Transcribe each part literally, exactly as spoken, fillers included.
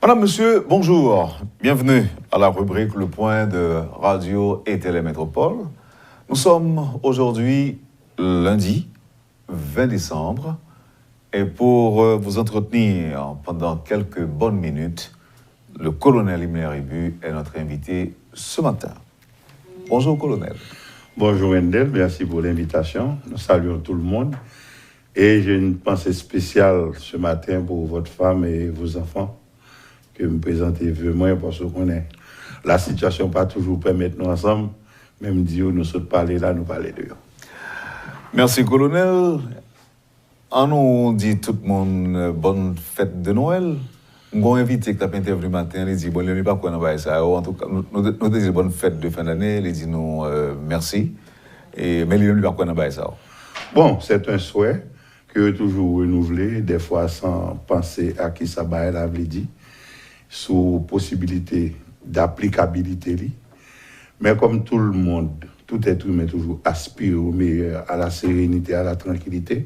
Madame, Monsieur, bonjour. Bienvenue à la rubrique Le Point de Radio et Télé Métropole. Nous sommes aujourd'hui lundi vingt décembre et pour euh, vous entretenir pendant quelques bonnes minutes, le colonel Himmler Rébu est notre invité ce matin. Bonjour, colonel. Bonjour Wendell, merci pour l'invitation. Nous saluons tout le monde. Et j'ai une pensée spéciale ce matin pour votre femme et vos enfants ke m prezante ve mwen, paske w konnen lasitiyasyon pa toujou pèmèt nou ansanm, men m di w nou sot pale la, nou pale de yo. Mèsi, Kolonèl. An nou di tout moun euh, bonne fête de Noël. M gon envite ki t ap entèvyou maten, li di bon li pa kwè nan bagay sa yo. Antouka, nou te di l bonne fête de fin d'année, li di nou euh, mèsi. E, men li menm li pa kwè nan bagay sa yo. Bon, c'est un souhait ke yo toujou renouvle, dèfwa san panse a kisa bagay la vle di, sou posibilite daplikabilite li. Men kòm tout le monde, tout être humain toujours aspire au meilleur, à la sérénité, à la tranquillité,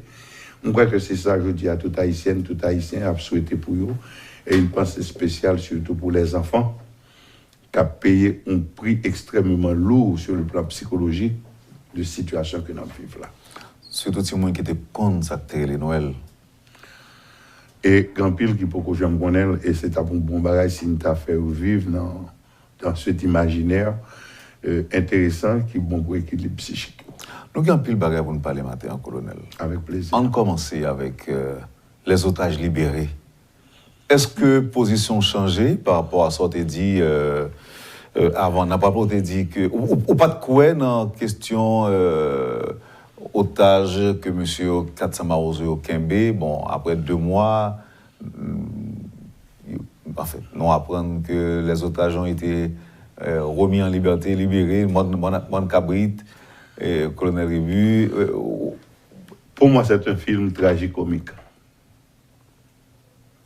m kwè ke se sa jodi a tout Ayisyèn, tout Ayisyen ap swete pou yo, e yon panse espesyal sitou pou lèzanfan k ap peye yon pri ekstrèmeman lou sur le plan psychologique de sitiyasyon ke n ap viv la. Sitou timoun ki te konn sa k te rele Nwèl. E gen anpil ki poko janm konnen l, e se t ap yon bon bagay si n ta fè yo viv nan dans cet imaginaire euh, intéressant ki bon pou ekilib psichik yo. Nou gen anpil bagay pou n pale maten an, Kolonèl. Avèk plezi. Ann kòmanse avèk euh, les otages libérés. Èske pozisyon w chanje pa rapò a sa w te di euh, euh, avan? Nan pa w te di ke ou, ou, ou pa t kwè nan kesyon euh, otaj ke mesye Katsan Mawozo yo kenbe. Bon, apre de mwa, mm, anfen, nou aprann ke les otages ont été euh, remis en liberté, libérés, mòn, mòn, mòn kabrit, euh, Kolonèl Rébu. Euh, Pour moi, c'est un film tragicomique.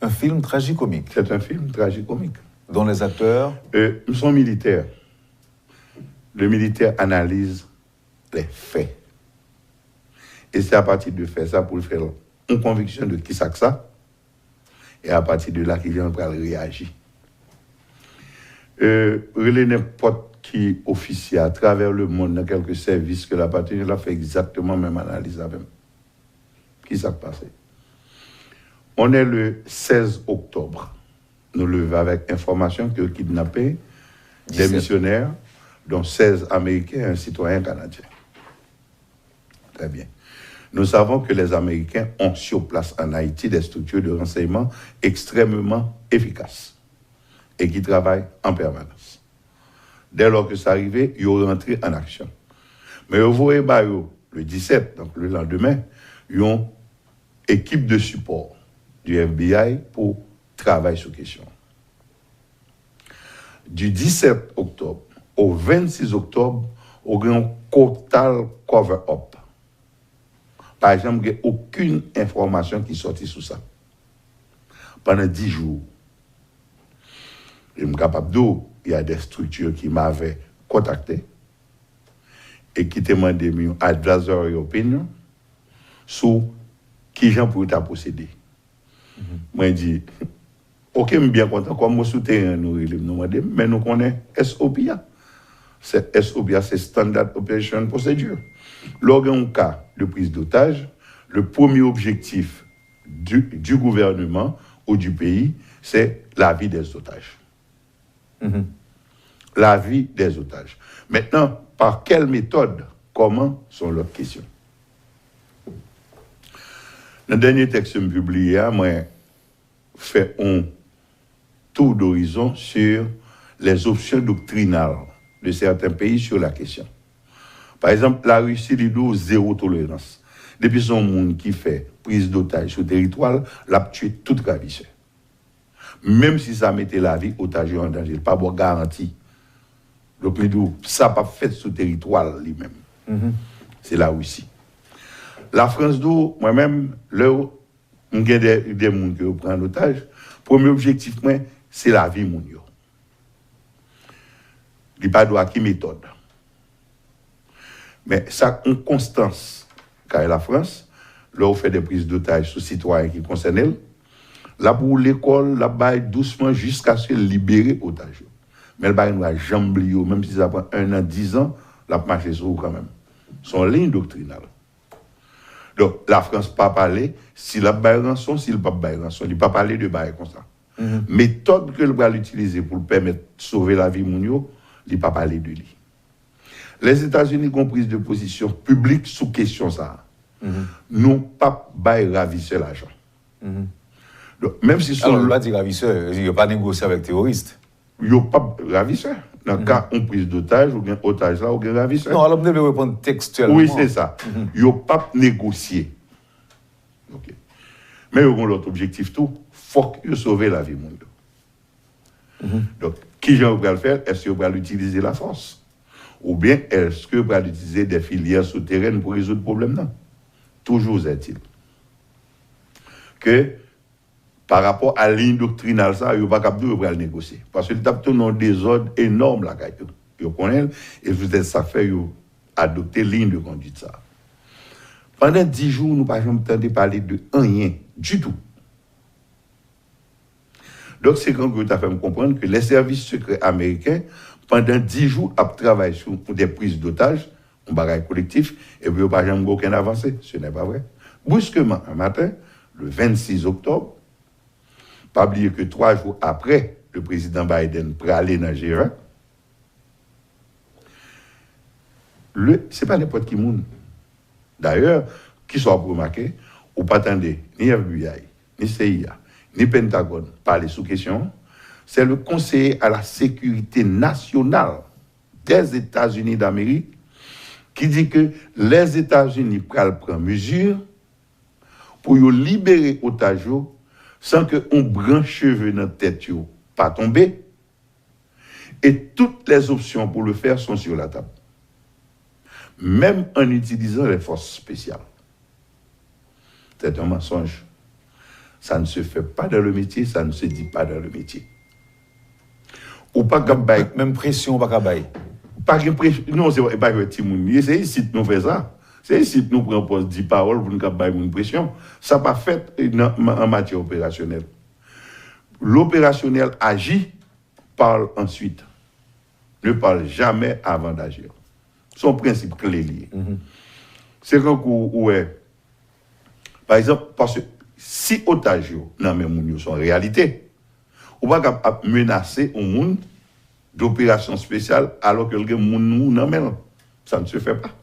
Un film tragicomique. C'est un film tragicomique. Dont les acteurs. Euh, nous sommes militaires. Le militaire analyse les faits. Et c'est à partir de faits ça pour faire une conviction de qui ça que ça. Et à partir de là, ki jan l pral reyaji. Euh, rele nenpòt ki ofisye atravè lemonn nan kèlke sèvis ke l apateni, l ap fè egzakteman menm analiz avè m. Ki sa k pase? On est le seize octobre. Nou leve avèk enfòmasyon ke yo kidnape de misyonè, dont seize Américains et un citoyen canadien. Très bien. Nous savons que les Américains ont sur place en Haïti des structures de renseignement extrêmement efficaces et qui travaillent en permanence. Dès lors que ça arrive, ils rentrent en action. Mais ils voyaient bah, le dix-sept, donc le lendemain, ils ont équipe de support du F B I pour travailler sur la question. Du dix-sept octobre au vingt-six octobre, ou gen yon total cover-up. Pa janm gen okenn enfòmasyon ki sòti sou sa. Pandan dis jou. E m kapab di w, y a des structures qui m'avaient contacté et qui te mande m yon advisory opinion sou kijan pou yo ta pwosede. Mwen di, oke, m byen kontan, kòm mwen sou teren nou rele m, nou mande m, men nou konnen S O P a. Se S O P a, se Standard Operation Procedure. Lè w gen yon ka de prise d'otage, le premier objectif du, du gouvernement ou du pays, c'est la vie des otages. La vie des otages. Maintenant, par quelle méthode, comment, c'est une autre question. Nan dènye tèks m pibliye a, mwen fè yon tour d'horizon sur les options doctrinales de certains pays sur la question. Pa egzanp, Larisi li di w zewo tolerans. Depi se yon moun ki fè priz dotaj sou teritwa l, l ap tiye tout ravisè. Menm si sa mete lavi otaj yo an danje, l pa ba w garanti. Donk li di w sa p ap fèt sou teritwa l li menm. Se Larisi. Lafrans di w, mwen menm, lè m gen de, de moun ke yo pran an otaj, premye objektif mwen, se lavi moun yo. Li pa di w a ki metòd. Men sa k yon konstans kay Lafrans, lè w fè de priz dotaj sou sitwayen ki konsène l, L ap woule kò l, l ap bay dousman jiskaske l libere otaj yo. Men l pa gen dwa janm bliye w, menm si sa pran en an, diz an, l ap mache sou ou kanmenm. Se yon liy doktrinal. Donk, Lafrans pa pale si l ap bay ranson, si l p ap bay ranson. Li pa pale de bagay konsa. Metòd ke l pral itilize pou l pèmèt sove lavi moun yo, li pa pale de li. Lèzetazini gen yon priz de pozisyon piblik sou kesyon sa a. Nou p ap bay ravisè lajan. Donk, menm si se yon... Alò, yo pa di ravisè, yo di yo pa negosye avèk teworis. Yo p ap ravisè. Nan ka yon priz dotaj, ou gen otaj la, ou gen ravisè. Non, alò, m te vle reponn tekstyèlman. Wi, se sa. Yo p ap negosye. Ok. Men yo gen lòt objektif tou. Fòk yo sove lavi moun yo. Donk, kijan yo pral fè l? Èske yo pral itilize lafòs? Oubyen èske yo pral itilize de filyè souterèn pou rezoud pwoblèm nan? Toujours est-il ke, pa rapò a liy doktrinal sa, yo pa kab di w yo pral negosye. Paske li t ap tounen yon dezòd enòm lakay yo. Yo konnen l, e se petèt sa k fè yo adopte liy de kondwit sa. Pandan dis jou, nou pa janm tande pale de anyen ditou. Donk, se Kankou yo ta fè m konprann ke lè sèvis sekrè ameriken, pandan dis jou, ap travay sou de priz dotaj, yon bagay kolektif, epi yo pa janm gen okenn avanse. Ce n'est pas vrai. Brusquement, un matin, le vingt-six octobre, pa bliye ke twa jou apre, le prezidan Biden prale nan G ven, le, se pa nenpòt ki moun. Dayè, kisa w ap remake, ou pa tande ni F B I, ni C I A, ni Pentagòn pale sou kesyon an. C'est le conseiller à la sécurité nationale des États-Unis d'Amérique ki di ke Lèzetazini pral pran mezi pou yo libere otaj yo san ke yon branch cheve nan tèt yo pa tonbe, et toutes les options pour le faire sont sur la table, même en utilisant les forces spéciales. C'est un mensonge. Ça ne se fait pas dans le métier, ça ne se dit pas dans le métier. Ou pa kab bay... Menm presyon ou pa ka bay. Pa gen presyon. Non, se pa jwèt timoun li ye. Se isit nou fè sa. Se isit nou pran pòz di pawòl pou n kab bay moun presyon. Sa pa fèt nan, an matyè operasyonèl. L'opérationnel agit, parle ensuite. Ne parle jamais avant d'agir. Se yon prensip kle li ye. Se kankou ou wè, pa egzanp, paske si otaj yo nan men moun yo se yon reyalite, ou pa kab ap menase yon moun d'opération spéciale alò ke l gen moun ou nan men l. Ça ne se fait pas.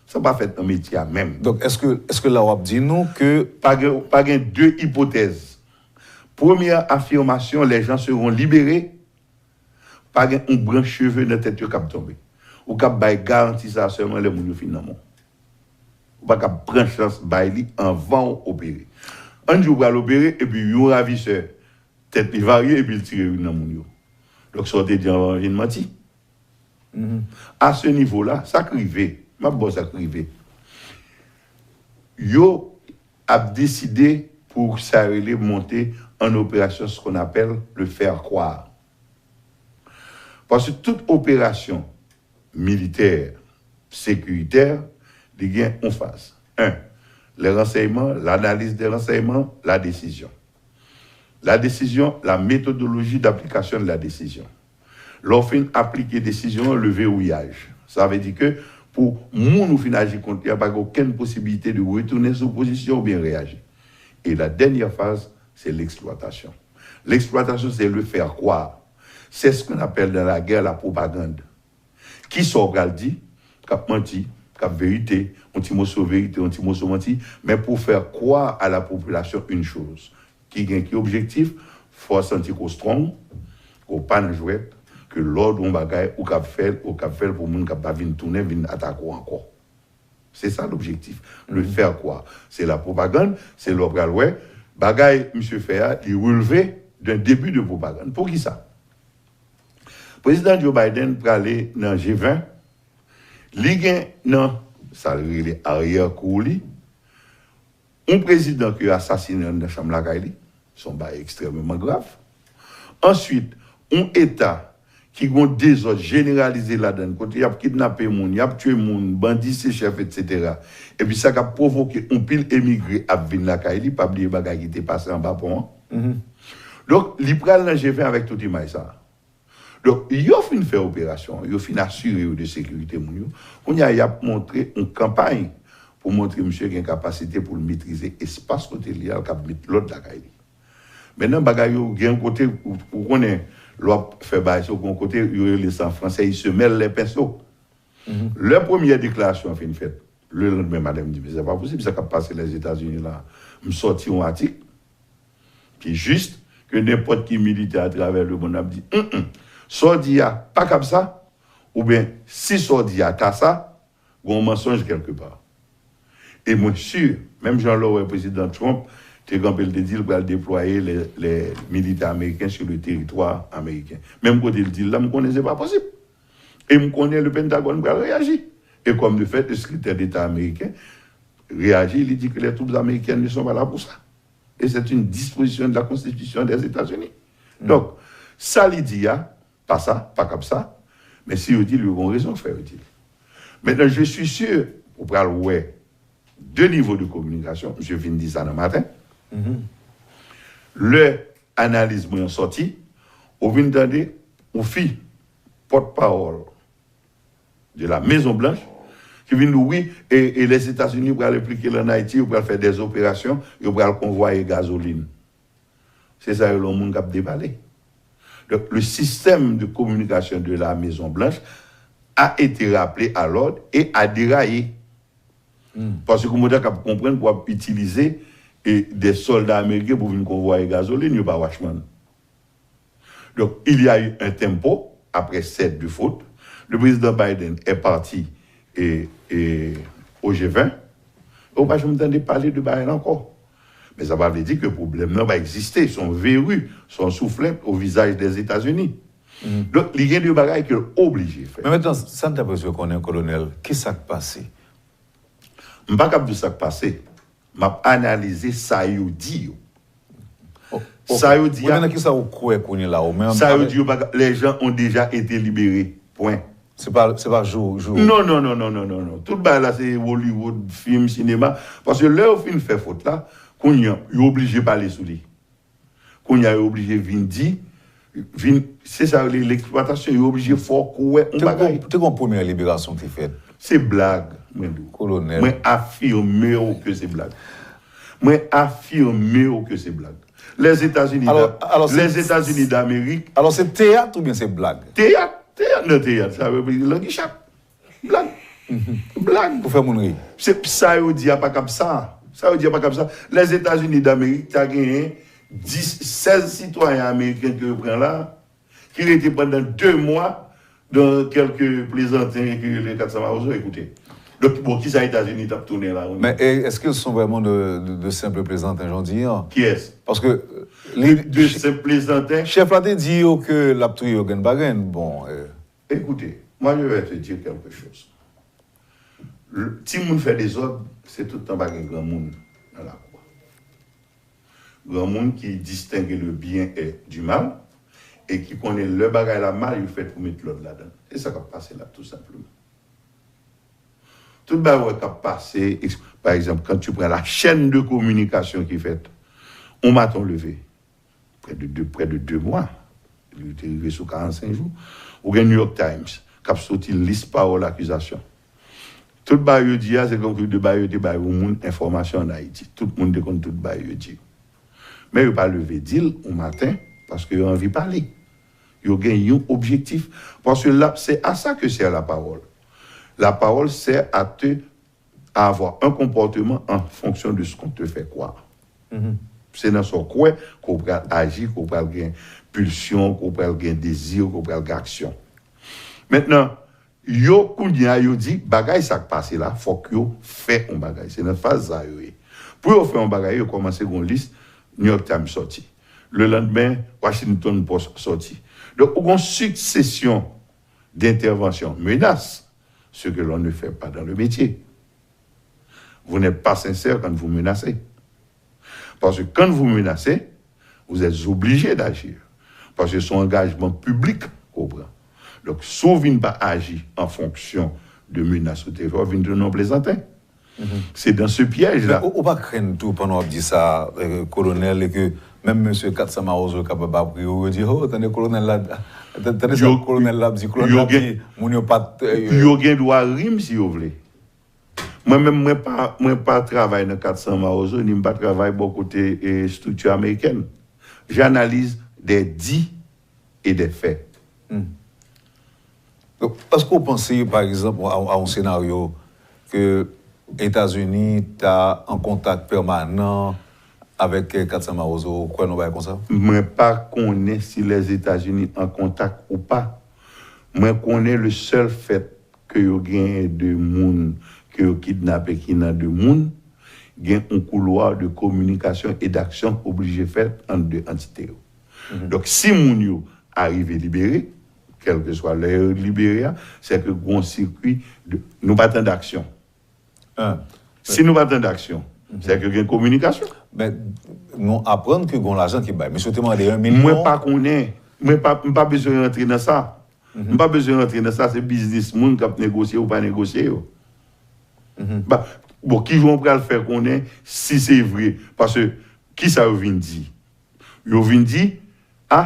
Sa pa fèt nan metye a menm. Donk, èske, èske la w ap di nou ke... Pa gen, pa gen de ipotèz. Premyè afimasyon, les gens seront libérés, pa gen yon branch cheve nan tèt yo k ap tonbe. Ou kab bay garanti sa a sèlman lè moun yo fin nan men w. Ou pa kab pran chans bay li anvan w opere. Ann di w pral opere, epi yon ravisè, tèt li varye, epi l tire youn nan moun yo. Donk, sa w te di anvan an vin manti. A ce niveau-là, sa k rive, m ap ba w sa k rive. Yo ap deside pou sa yo rele monte an operasyon, ce qu'on appelle le faire croire. Paske tout operasyon militè, sekiritè, li gen yon faz. Un, les renseignements, l'analyse des renseignements, la décision. La décision, la méthodologie d'application de la décision. Lè w fin aplike desizyon an, le verrouillage. Sa vle di ke pou moun ou fin aji kont li a, pa gen okenn posibilite de retounen sou pozisyon oubyen reyaji. Et la dernière phase, c'est l'exploitation. L'exploitation, c'est le faire croire. C'est ce qu'on appelle dans la guerre la propagande. Kisa w pral di? K ap manti, k ap verite, yon ti moso verite, yon ti moso manti, men pou faire croire à la population une chose. Ki gen ki objektif? Fè w santi ke w strong, ke w pa nan jwèt, ke lè w di yon bagay, ou kab fè l, ou kab fè l pou moun kab pa vin tounen, vin atake w ankò. Se sa lobjektif. Le faire croire. Se la pwopagann, se lè w pral wè, bagay misye fè a, li releve d'un début de propagande. Poukisa? Prezidan Joe Biden prale nan G ven, li gen nan, sa l rele aryè kou li, yon prezidan ke yo asasinen anndan chanm lakay li, se yon bagay ekstrèmeman grav. Answit, yon eta ki gen yon dezòd jeneralize ladan l, kote y ap kidnape moun, y ap tye moun, bandi se chèf, etsetera. Epi sa k ap pwovoke yon pil emigre ap vin lakay li, pa bliye bagay ki te pase anba pon an. Donk, li pral nan G ven avèk tout imaj sa a. Donk, yo fin fè operasyon, yo fin asire yo de sekirite moun yo. Kounye a, y ap montre yon kanpay pou montre misye gen kapasite pou l metrize espas kote li a, l kab met lòd lakay li. Mentnan, bagay yo gen yon kote, ou, ou konnen, lè w ap fè bagay sa, yon kote, yo rele sa an fransè, ils se mêlent les pinceaux. Lè premyè deklarasyon an fin fèt, lelandmen maten, m di, "Men se pa posib, sa k ap pase Lèzetazini la." M sòti yon atik ki jis, ke nenpòt ki militè atravè lemonn ap di, "Mm, mm, sa w di a pa kab sa," oubyen, "Si sa w di a ta sa, gen yon mansonj kèlkepa." E mwen si, menm jan lè w wè prezidan Trump te kanpe, l te di l pral deplwaye lè, lè militè ameriken sou le teritwa ameriken. Menm kote l di l la, m konnen se pa posib. E m konnen le Pentagòn pral reyaji. E kòm de fèt, le sekretè deta ameriken reyaji, li di ke les troupes américaines ne sont pas là pour ça. Et c'est une disposition de la Constitution des États-Unis. Donk, sa li di a, pa sa, pa kab sa, men si yo di l, yo gon rezon k fè yo di l. Mentnan, je suis sûr, ou pral wè de nivo de kominikasyon, misye fin di sa nan maten. Lè analiz mwen an sòti, ou vin tande yon fi, pòtpawòl de la Maison Blanche, ki vin di, wi, e, e Lèzetazini pral enplike l ann Ayiti, yo pral fè dè operasyon, yo pral konvwaye gazolin. Se sa yo, yon moun k ap depale. Donc, le système de communication de la Maison Blanche a été rappelé à l'ordre et a déraillé. Paske kòman w t ap konprann pou w ap itilize e, de sòlda ameriken pou vin konvwaye gazolin, yo pa watchman. Donc, il y a eu un tempo après cette défaite. Le président Biden est parti et, et au G vingt. Ou pa janm tande pale de bagay la ankò. Men sa pa vle di ke pwoblèm nan pa egziste. Se yon veri, se yon souflèt o vizaj dèzetazini. Donk, li gen de bagay ke l oblije fè. Men mentnan, sa n ta bezwen konnen, Kolonèl, ki sa k pase? M pa kab di w sa k pase. M ap analize sa yo di yo. Sa yo di a. Nan ki sa ou kwè kounye la, ou menm? Sa yo di yo pa ka, les gens ont déjà été libérés. Pwen. Se pa, se pa jou, jou. Non, non, non, non, non, non, non. Tout bagay la se Hollywood, fim, sinema. Paske lè yo fin fè fot la, kounye a, yo oblije pale sou li. Kounye a, yo oblije vin di, vin, se sa yo rele leksplwatasyon, yo oblije fè w kwè yon bagay. Te gon premyè liberasyon ki fèt. Se blag, mwen di w. Kolonèl. Mwen afime w ke se blag. Mwen afime w ke se blag. Lèzetazini, Lèzetazini Damerik. Alò, se teyat oubyen se blag? Teyat, teyat nan teyat, sa vle di langi chat. Blag. Blag. Pou fè moun ri. Se sa yo di a pa kab sa. Sa yo di a pa kab sa. Lèzetazini Damerik ta genyen dis, sèz sitwayen ameriken ke yo pran la, ki rete pandan de mwa dans quelques plaisantins ki rele Katsan Mawozo, ekoute. Donk, bon, kisa Etazini t ap tounen la, wi? Men, e, èske se vrèman de, de, de senp plezanten jan w di an? Kiyès? Paske, e, li, de senp plezanten? Chèf la te di yo ke l ap touye yo grenn pa grenn. Bon, e. Écoute, moi je vais te dire quelque chose. Timoun fè dezòd, se tout tan pa gen granmoun nan lakou a. Granmoun ki distenge le bien et du mal, e ki konnen lè bagay la mal, yo fèt pou met lòd ladan. Se sa k ap pase la, tou senpleman. Tout bagay w wè k ap pase, pa egzanp, quand tu prends la chaîne de communication ki fèt, yon maten w leve, près de deux, près de deux mois, li te rive sou karannsenk jou, ou gen New York Times k ap soti lis pawòl akizasyon. Tout bagay yo di a, se kòmsi de bagay yo te bay yon moun enfòmasyon ann Ayiti. Tout moun te konn tout bagay yo di. Men yo pa leve di l yon maten, paske yo anvi pale. Yo gen yon objektif. Paske la, c'est à ça que sert la parole. La parole sert à te, à avoir un comportement en fonction de ce qu'on te fait croire. Se nan sa w kwè ke w pral aji, ke w pral gen pilsyon, ke w pral gen dezi, ke w pral gen aksyon. Mentnan, yo, kounye a, yo di, bagay sa k pase la, fòk yo fè yon bagay. Se nan faz sa yo ye. Pou yo fè yon bagay, yo kòmanse gon lis, New York Times sòti. Lelandmen, Washington Post sòti. Donk, ou gon siksesyon d'interventions, menaces, ce que l'on ne fait pas dans le métier. Vous n'êtes pas sincère quand vous menacez. Parce que quand vous menacez, vous êtes obligé d'agir. Paske se yon angajman piblik ke w pran. Donk, si w vin pa aji an fonksyon de menas ou te fè, w vin tounen yon plezanten. Se dans ce piège-là. Men ou, ou pa krenn tou, pandan w ap di sa, e, Kolonèl, e ke Menm mesye Katsan Mawozo kapab ap ri w, yo di, "Oh, tande kolonèl la, tande sa kolonèl la ap di." Kolonèl la ap di, moun yo pa t, eh, yo gen dwa ri m si yo vle. Mwen menm, mwen pa, mwen pa travay nan Katsan Mawozo, ni m pa travay bò kote, eh, estrikti amerikèn. J'analyse des dits et des faits. Hmm. Donk, èske w panse, pa egzanp, a, a yon senaryo ke Etazini ta an kontak pèmanan avèk, eh, Katsan Mawozo, ou kwè nan bagay konsa? Mwen pa konnen si Lèzetazini an kontak ou pa. Mwen konnen le seul fait ke yo genyen de moun ke yo kidnape ki nan de moun, gen yon koulwa de kominikasyon e d'aksyon oblije fèt ant de antite yo. Donk, si moun yo arive libere, kèlkeswa lè yo libere a, se ke gon sikwi de, nou pa tande aksyon. Si nou pa tande aksyon, se ke gen kominikasyon. Men nou aprann ke gon lajan ki bay. Mesye te mande yon milyon. Mwen pa konnen. Mwen pa, m pa bezwen rantre nan sa. M pa bezwen rantre nan sa, se biznis moun k ap negosye ou pa negosye yo. Ba, bon, kijan w pral fè konnen si se vre? Paske, kisa yo vin di? Yo vin di, a,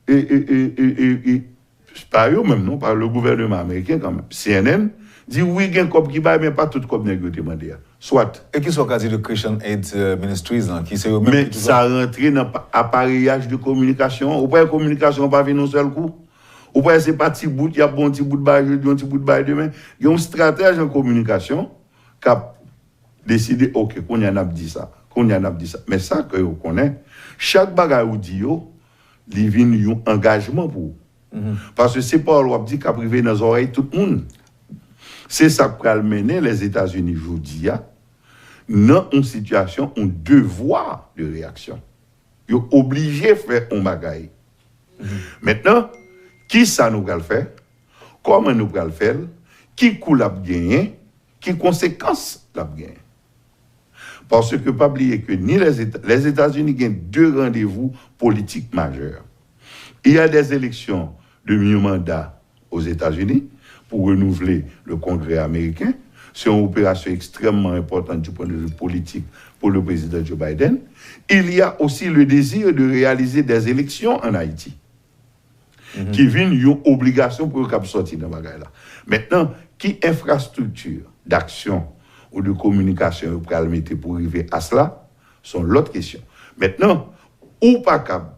e, e, e, e, e, e, pa yo menm non, pa le gouvènman ameriken kanmenm. C N N di wi, gen kòb ki bay, men pa tout kòb nèg yo te mande a. Swat. E kisa w ka di de Christian Aid, eh, Ministries lan, ki se yo menm ki toujou sa rantre nan pa, apareyaj de kominikasyon an. Ou pa wè kominikasyon an pa vin yon sèl kou? Ou pa wè se pa ti bout, y ap ba w yon ti bout bagay jodi, yon ti bout bagay demen? Gen yon estratèj an kominikasyon k ap deside, oke, kounye a n ap di sa, kounye a n ap di sa. Men sa ke yo konnen, chak bagay ou di yo, li vin yon angajman pou ou. Paske se pawòl w ap di k ap rive nan zòrèy tout moun. Se sa k pral mennen Lèzetazini jodi a nan yon sitiyasyon, yon devwa de reyaksyon. Yo oblije fè yon bagay. Mentnan, kisa nou pral fè? Kòman nou pral fè l? Ki kou l ap genyen? Ki konsekans l ap genyen? Paske pa bliye ke ni Lèzetazini gen de randevou politik majè. Il y a des élections de mi-mandat aux États-Unis pour renouveler le Congrès américain. C'est une opération extrêmement importante du point de vue politique pour le président Joe Biden. Il y a aussi le désir de réaliser des élections en Haïti. Ki vin yon obligasyon pou yo kab sòti nan bagay la. Mentnan, ki enfrastrikti d'aksyon ou de kominikasyon yo pral mete pou rive a sela, se yon lòt kesyon. Mentnan, ou pa kab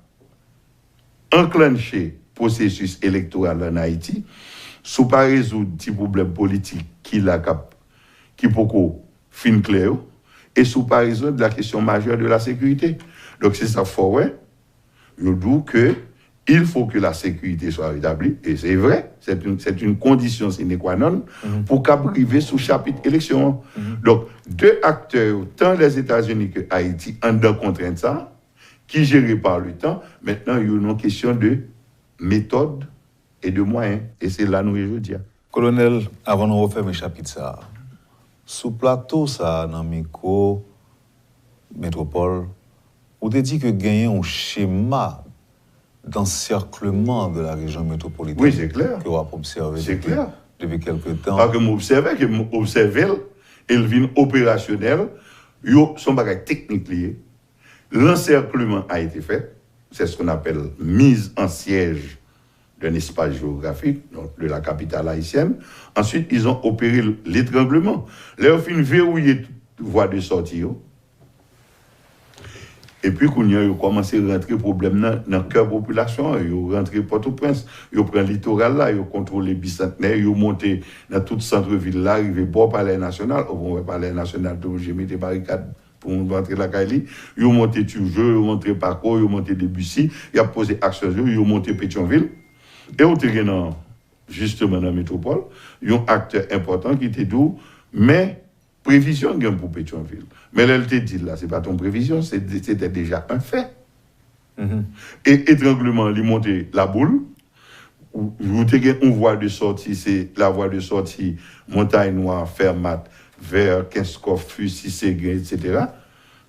anklanche pwosesis elektoral an Ayiti si w pa rezoud ti pwoblèm politik ki la k ap, ki poko fin klè yo, e si w pa rezoud la kesyon majè de la sekirite. Donk, se sa k fè w wè, yo di w ke il faut que la sécurité soit rétablie, et c'est vrai, c'est une, c'est une condition sine qua non pou kab rive sou chapit eleksyon an. Donk, de aktè yo, tan Lèzetazini ke Ayiti, anndan kontrent sa, ki jere pa le tan, mentnan, yo nan kesyon de metòd e de mwayen. E se la nou ye jodi a. Kolonèl, avan nou refèmen chapit sa a, sou plato sa a, nan Mikwo Metwopòl, ou te di ke genyen yon chema d'ansèkleman de la région métropolitaine ke w ap obsève depi, depi kèlke tan. Paske m obsève ke m obsève l, e l vin operasyonèl, yo, se yon bagay teknik li ye. L'encerclement a été fait, c'est ce qu'on appelle mise en siège d'un espace géographique, donc de la capitale haïtienne. Ensuite, ils ont opéré l'étranglement. Lè yo fin verouye tout vwa de sòti yo, epi kounye a, yo kòmanse rantre pwoblèm nan, nan kè popilasyon an. Yo rantre Pòtoprens, yo pran litoral la, yo kontwole Bisantnè, yo monte nan tout sant vil la, rive bò Palè Nasyonal, ou wè Palè Nasyonal te oblije mete barikad pou moun pa antre lakay li. Yo monte Turgeau, yo monte Paco, yo monte Debussy, y ap poze aksyon yo, yo monte Petyonvil. E ou te gen nan, jisteman nan Metwopòl, yon aktè enpòtan ki te di w, men previzyon gen pou Petyonvil. Men lè l te di l la, se pa t yon previzyon, se, se te deja un fait. E etrangleman, li monte Laboul, ou, ou te gen yon vwa de sòti, se la vwa de sòti Montay Nwa, Fèmat, vè Kenskòf, Fisi, Segren, etsetera.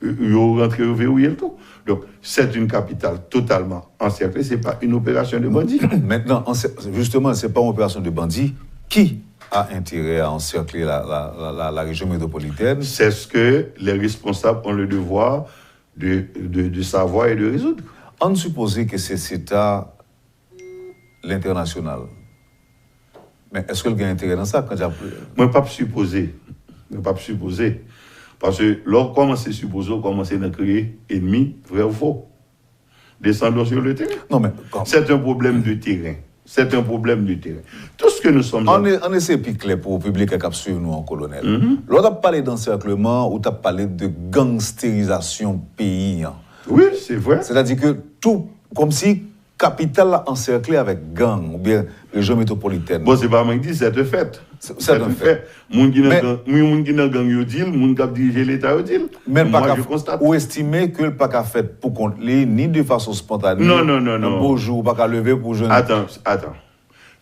Yo rantre, yo verouye l tou. Donk, c'est une capitale totalement encerclée, c'est pas une opération de bandit. Mentnan, ansè-, jisteman, se pa yon operasyon de bandi. Qui a intérêt à encercler la, la, la, la, la région métropolitaine? C'est ce que les responsables ont le devoir de, de, de savoir et de résoudre. Ann sipoze ke se Seta lentènasyonal. Men èske l gen enterè nan sa? Kandya... Mwen p ap sipoze. Mwen p ap sipoze. Paske lè w kòmanse sipoze, w kòmanse nan kreye enmi, vrè ou fo. Descendons sur le terrain. Non, men, kòm... C'est un problème de terrain. C'est un problème de terrain. Tout ce que nous sommes en... Ann, ann eseye pi klè pou piblik k ap swiv nou an, Kolonèl. Lè w t ap pale d'ansèkleman, ou t ap pale de gangsterizasyon peyi an. Wi, se vre. Sètadi ke tou, kòmsi kapital la ansèkle avèk gang oubyen rejyon metwopolitèn. Bon, se pa mwen ki di, c'est un fait. C'est un fait. Moun ki nan gang, moun ki nan gang yo di l, moun k ap dirije Leta yo di l. Men l pa ka, ou estime ke l pa ka fèt pou kont li, ni de fason spontane, nan gwo jou ou pa ka leve pou jwenn... Attends, attends.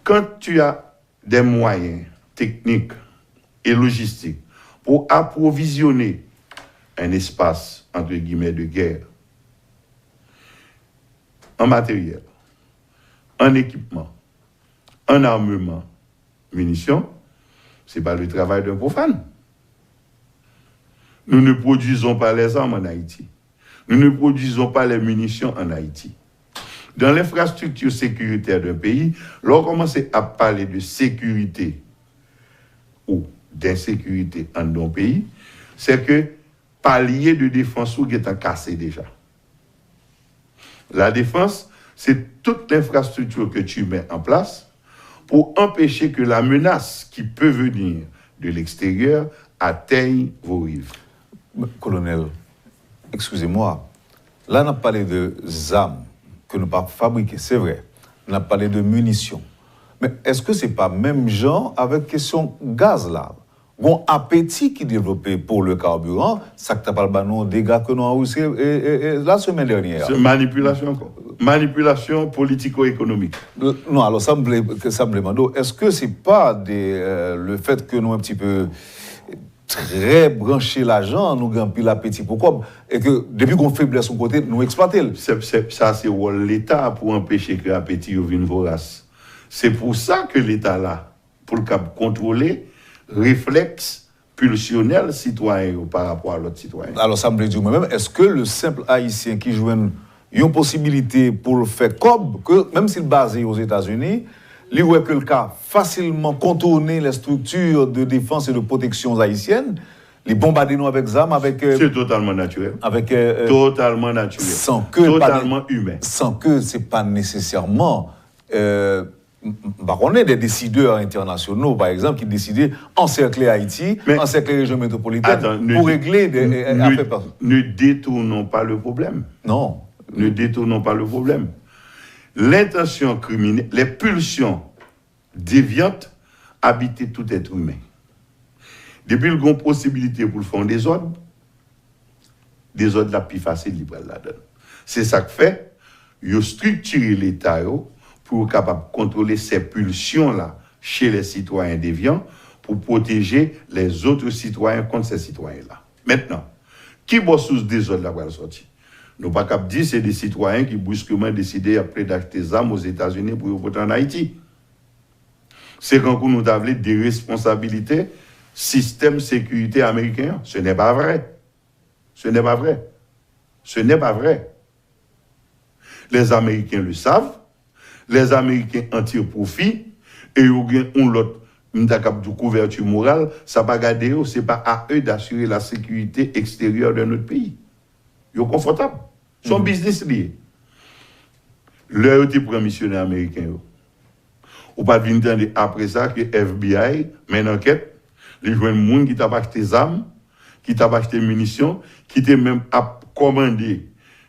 Quand tu as des moyens techniques et logistiques pour approvisionner un espace, entre guillemets, de guerre, en matériel, en équipement, en armement, munitions, c'est pas le travail d'un profane. Nous ne produisons pas les armes en Haïti. Nous ne produisons pas les munitions en Haïti. Dans l'infrastructure sécuritaire d'un pays, lè w kòmanse ap pale de sécurité ou d'insécurité anndan yon peyi, c'est que palier de défense ou gentan kase deja. La défense, c'est toute l'infrastructure que tu mets en place pour empêcher que la menace qui peut venir de l'extérieur atteigne vos rives. Kolonèl, excusez-moi, la n ap pale de zam ke nou pa fabrike, se vre. N ap pale de minisyon. Men èske se pa menm jan avèk kesyon gaz la? Gon apeti ki devlope pour le carburant, sa k ta pral ba nou dega ke nou anrejistre, e, e, e, la semaine dernière. Se manipilasyon ankò. Manipilasyon politiko-ekonomik. Non, alò, sa m vle, sa m vle mande w, èske se pa de, euh, le fait que nou un petit peu trè branche lajan, nou gen anpil apeti pou kòb, e ke depi gon feblès yon kote, nou eksplwate l. Se, se, sa se wòl Leta pou anpeche ke apeti yo vin voras. Se pou sa ke Leta la, pou l kab kontwole reflèks pilsyonèl sitwayen yo pa rapò a lòt sitwayen. Alò, sa m vle di w mwen menm, èske le senp Ayisyen ki jwenn yon posibilite pou l fè kòb, ke menm si l baze Ozetazini, li wè ke l ka fasilman contourner les structures de défense et de protection haïtiennes, li bonbade nou avèk zam, avèk, euh, c'est totalement naturel. Avèk, euh, euh, totalement naturel. San ke pa ne-, totalement humain. San ke se pa nesesèman, euh, m, m, m pa konnen, des décideurs internationaux, par exemple, ki deside ansèkle Ayiti, ansèkle rejyon metwopolitèn pou regle de, euh, afè pa. Mais attends, ne, ne, ne détournons pas le problème. Non. Ne détournons pas le problème. L'intention criminelle, les pulsions déviantes habitent tout être humain. Depi l gon posibilite pou l fè yon dezòd, dezòd la pi fasil li pral ladan l. Se sa k fè yo estriktire Leta yo pou yo kapab kontwole ces pulsions là chez les citoyens déviants pour protéger les autres citoyens contre ces citoyens là. Mentnan, ki bò sous dezòd la pral sòti? Nou pa kab di se de sitwayen ki briskman deside y ap plede achte zam Ozetazini pou yo pote ann Ayiti. Se kankou nou ta vle deresponsabilite sistèm sekirite ameriken an. Ce n'est pas vrai. Ce n'est pas vrai. Ce n'est pas vrai. Les Américains le savent. Les Américains en tirent profit. E yo gen yon lòt, m ta kab di w, couverture morale. Sa pa gade yo, c'est pas à eux d'assurer la sécurité extérieure de notre pays. Yo konfòtab. Se yon biznis li ye. Lè yo te pran misyonè ameriken yo, ou pa t vin tande apre sa ke F B I mennen ankèt, li jwenn moun ki t ap achte zam, ki t ap achte minisyon, ki te menm ap kòmande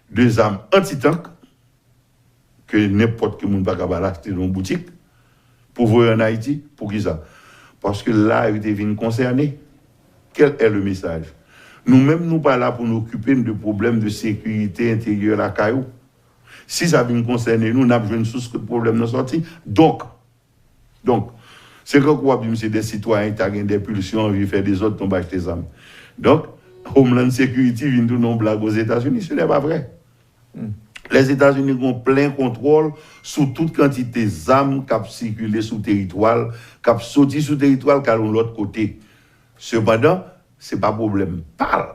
de zam antitank ke nenpòt ki moun pa kapab achte nan yon boutik pou voye ann Ayiti. Poukisa? Paske la yo te vin konsène. Quel est le message? Nou menm, nou pa la pou n okipe n de pwoblèm de sekirite enteryè lakay ou. Si sa vin konsène nou, n ap jwenn sous kot pwoblèm nan sòti. Donk, donk, se kankou w ap di m se de sitwayen ki ta gen de pilsyon, anvi fè dezòd, tonbe achte zam. Donk, Homeland Security vin tounen yon blag Ozetazini. Ce n'est pas vrai. Lèzetazini gen yon plen kontwòl sou tout kantite zam k ap sikile sou teritwa l, k ap soti sou teritwa l, k al yon lòt kote. Sepandan, se pa pwoblèm pa l,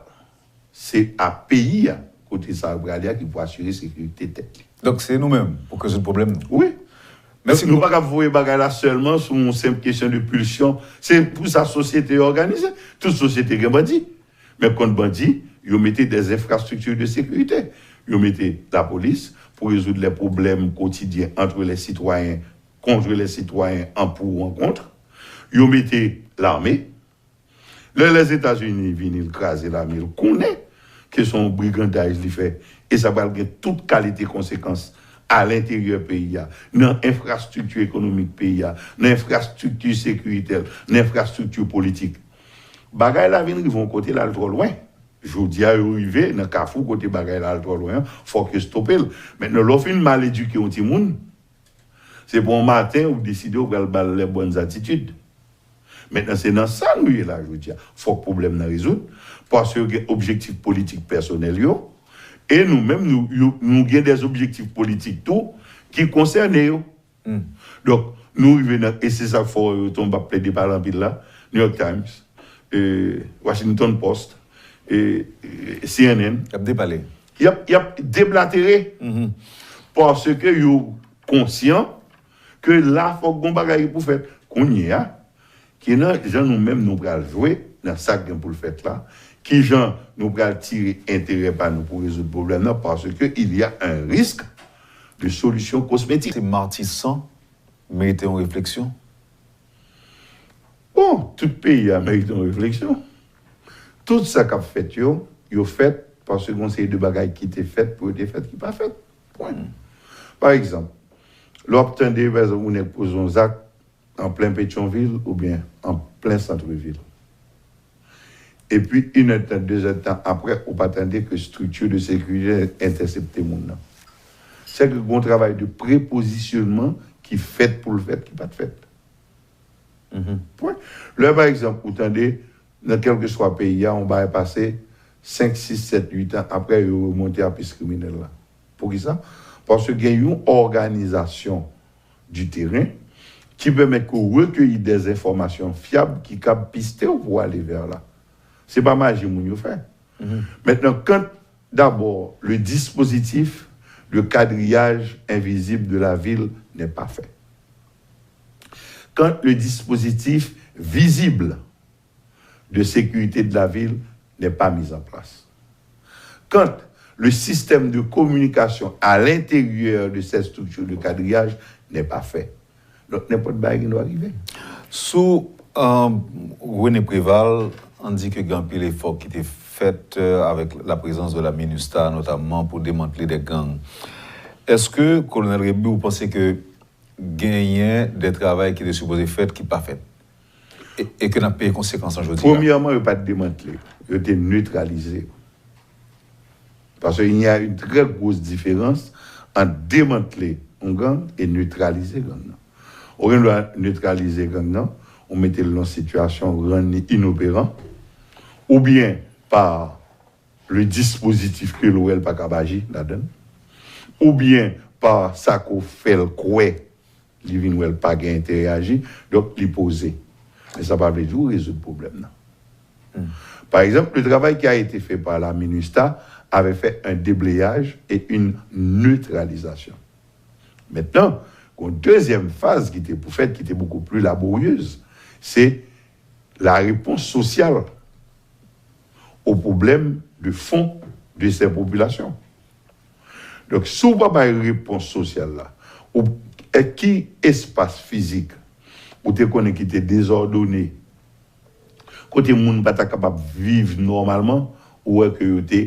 se a peyi a. kote sa yo prale a ki pou asire sekirite tèt li. Donk, se nou menm pou k rezoud pwoblèm nou. Wi. Mèsi Nou pa kab voye bagay la sèlman sou yon senp kesyon de pilsyon. Se pou sa sosyete yo òganize. Tout sosyete gen bandi. Men kont bandi, yo mete des infrastructures de sécurité. Yo mete lapolis pou rezoud les problèmes quotidiens entre les citoyens, contre les citoyens, en pour ou en contre. Yo mete lame. Lè Lèzetazini vini l kraze lame l konnen ke se yon brigandaj li fè e sa pral gen tout kalite konsekans alenteryè peyi a, nan enfrastrikti ekonomik peyi a, nan enfrastrikti sekiritè, nan enfrastrikti politik. Bagay la vin rive yon kote l al twò lwen. Jodi a yo rive nan kafou kote bagay la al twò lwen an, fòk yo stope l. Mentnan lè w fin mal edike yon timoun, se pou yon maten ou deside ou pral ba l les bonnes attitudes. Mentnan se nan sa nou ye la jodi a. Fòk pwoblèm nan rezoud, paske yo gen objektif politik pèsonèl yo, e nou menm nou, yo, nou gen des objektif politik tou ki konsène yo. Donk, nou rive nan, e se sa k fè w wè yo tonbe ap plede pale anpil la, New York Times, e, Washington Post, e, e, C N N. Y ap depale. Y ap, y ap deplatere. Paske yo konsyan ke la fòk gon bagay ki pou fèt. Kounye a, ki nan jan nou menm nou pral jwe nan sa k gen pou l fèt la, ki jan nou pral tire enterè pa nou pou rezoud pwoblèm nan, paske il y a un risque de solution cosmétique. Se Matisan merite yon refleksyon? Bon, tout peyi a merite yon refleksyon. Tout sa k ap fèt yo, yo fèt paske gon seri de bagay ki te fèt pou yo te fèt ki pa fèt. Pwen. Pa egzanp, lè w ap tande, pa egzanp, yon nèg poze yon zak an plen Petyonvil oubyen an plen santrevil. Epi, inèdtan, dezèdtan apre, ou pa tande ke strikti de sekirite entèsepte moun nan. Sèke gon travay de prepozisyonman ki fèt pou l fèt, ki pa t fèt. Pwen. Lè, pa egzanp, ou tande, nan kèlkeswa peyi a, yon bagay pase, senk, sis, sèt, uit an apre, yo remonte a pis kriminèl la. Poukisa? Paske gen yon òganizasyon du terrain ki pèmèt ke w rekeyi des enfòmasyon fyab ki kab piste w pou w ale vè la. Se pa maji moun yo fè. Mentnan, quand d'abord le dispositif de quadrillage invisible de la ville n'est pas fait, quand le dispositif visible de sécurité de la ville n'est pas mis en place, quand le système de communication à l'intérieur de ces structures de quadrillage n'est pas fait, donk nenpòt bagay gen dwa rive. Sou René Préval, ann di ke gen anpil efò ki te fèt avèk laprezans de la MINUSTAH notamman pou demantle de gang. Èske, Kolonèl Rébu, ou panse ke genyen de travay ki te sipoze fèt ki pa fèt? E ke n ap peye konsekans lan jodi a? Premyèman, yo pa t demantle, yo te netralize. Paske il y a une très grosse différence entre demantle yon gang e netralize gang nan. Ou gen dwa netralize gang nan, ou mete l nan sitiyasyon, ou rann li inoperan, oubyen pa le dispozitif ke l wè l pa kab aji ladan l, oubyen pa sa ke w fè l kwè li vin wè l pa gen enterè aji, donk li poze. Men sa pa vle di ou rezoud pwoblèm nan. Pa egzanp, le travay ki a ete fè pa la MINUSTAH avè fè un déblayage et une neutralisation. Mentnan, gon dezyèm faz ki te pou fèt, ki te beaucoup plus laborieuse, se la réponse sociale aux problèmes de fond de ces populations. Donk, si w pa bay repons sosyal la, ou, e ki espas fizik ou te konnen ki te dezòdone, kote moun pa ta kapab viv nòmalman, ou wè ke yo te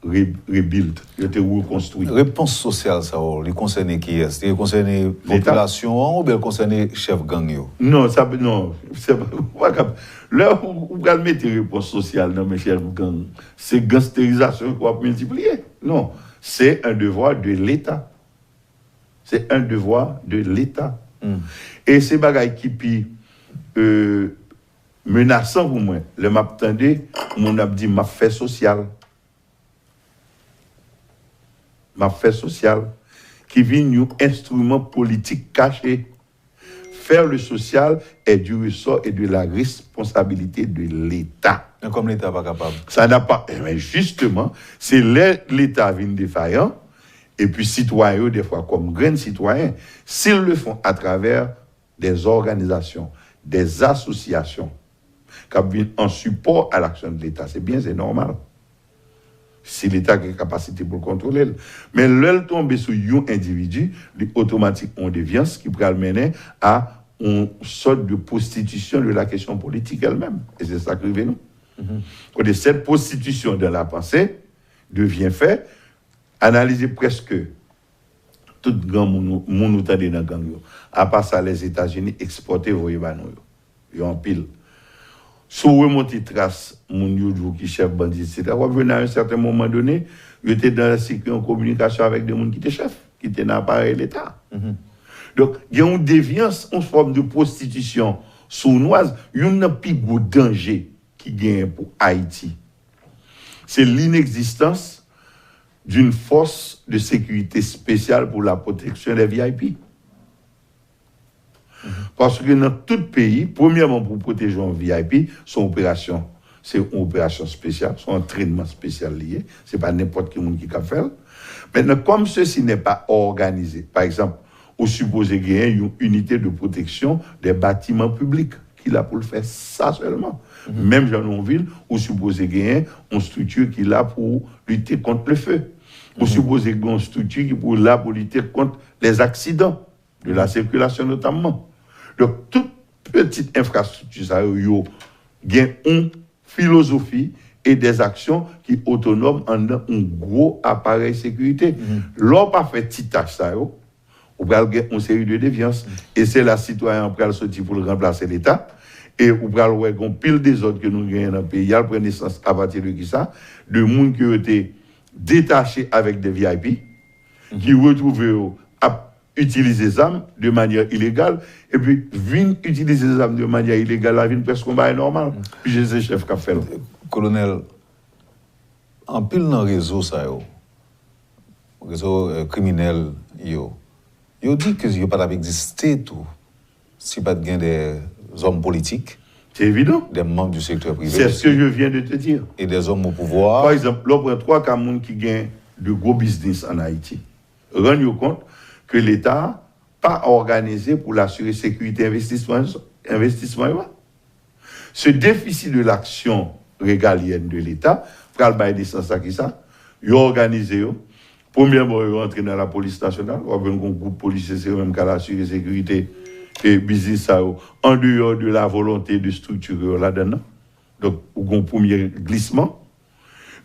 re, rebuild, yo te rekonstwi. Repons sosyal sa yo, li konsène kiyès? Li konsène popilasyon an oubyen l konsène chèf gang yo? Non, sa, non, se pa, ou pa kab, lè ou, ou pral mete repons sosyal nan men chèf gang, se gansterizasyon ki w ap miltipliye. Non, se un devoir de l'État. Se un devoir de l'État. E se bagay ki pi, euh, menasan pou mwen lè m ap tande moun ap di m ap fè sosyal. M ap fè sosyal, ki vin yon enstriman politik kache. faire le social est du ressort et de la responsabilité de l'État. Men kòm Leta pa kapab. Ça n'a pas. Eh bien, justement, c'est là l'État vient défaillant, et puis citoyens, des fois, comme grands citoyens, s'ils le font à travers des organisations, des associations, qui viennent en support à l'action de l'État, c'est bien, c'est normal. Si Leta gen kapasite pou l kontwole l. Men lè l tonbe sou yon endividi, li otomatik yon devyans ki pral mennen a yon sòt de prostitution de la question politique elle-même. E se sa k rive nou. Kote cette prostitution dans la pensée devient fait, analize prèske tout gran moun, moun ou tande nan gang yo. Apa sa Lèzetazini ekspòte voye ba nou yo. Yo anpil. Si w remonte tras moun yo di w ki chèf bandi, etsetera, w ap jwenn a yon sèten moman done, yo te nan sirkile an kominikasyon avèk de moun ki te chèf, ki te nan aparèy Leta. Donk, gen yon devyans, yon fòm de pwostitisyon sounwaz, youn nan pi gwo danje ki genyen pou Ayiti. Se l'inexistence d'une force de sécurité spéciale pour la protection des V I P. Paske nan tout peyi, premyèman, pou pwoteje yon V I P, se yon operasyon. Se yon operasyon espesyal, se yon antrènman espesyal li ye. Se pa nenpòt ki moun ki kab fè l. Mentnan, kòm ceci n'est pas organisé, pa egzanp, ou sipoze genyen yon unité de protection des bâtiments publics ki la pou l fè sa sèlman. Menm jan nan yon vil, ou sipoze genyen yon strikti ki la pou lite kont le feu. Ou sipoze gen yon strikti ki pou la pou lite kont les accidents de la circulation notamman. Donk, tout pitit enfrastrikti sa yo, yo gen yon filozofi e des actions ki otonòm anndan yon gwo aparèy sekirite. Lè w pa fè ti tach sa yo, ou pral gen yon seri de devyans. E se la sitwayen an pral soti pou l ranplase Leta. E ou pral wè gen yon pil dezòd ke nou genyen nan peyi a, l pran nesans apati de kisa? De moun ke yo te detache avèk de V I P, ki retwouve yo ap itilize zam de manyè ilegal, epi vin itilize zam de manyè ilegal la vin prèske yon bagay nòmal, piske se chèf k ap fè l. Kolonèl, anpil nan rezo sa yo, rezo eh, kriminèl yo, yo di ke yo pa t ap egziste tou si pa t gen de zòm politik, Se evidan. de manm di sektè prive C'est ce que je viens de te dire. e de zòm o pouvwa. Pa egzanp, lè w pran twa ka moun ki gen de gwo biznis ann Ayiti, rann yo kont ke Leta pa òganize pou l asire sekirite envestisman, envestisman yo a. Ce déficit de l'action régalienne de l'État pral bay nesans a kisa? Yo òganize yo. Premyèman, yo antre nan lapolis nasyonal. W ap jwenn yon gwoup polisye, se yo menm k al asire sekirite e biznis sa yo, an deyò de la volonte de estrikti yo ladan nan. Donk, ou gen yon premye glisman.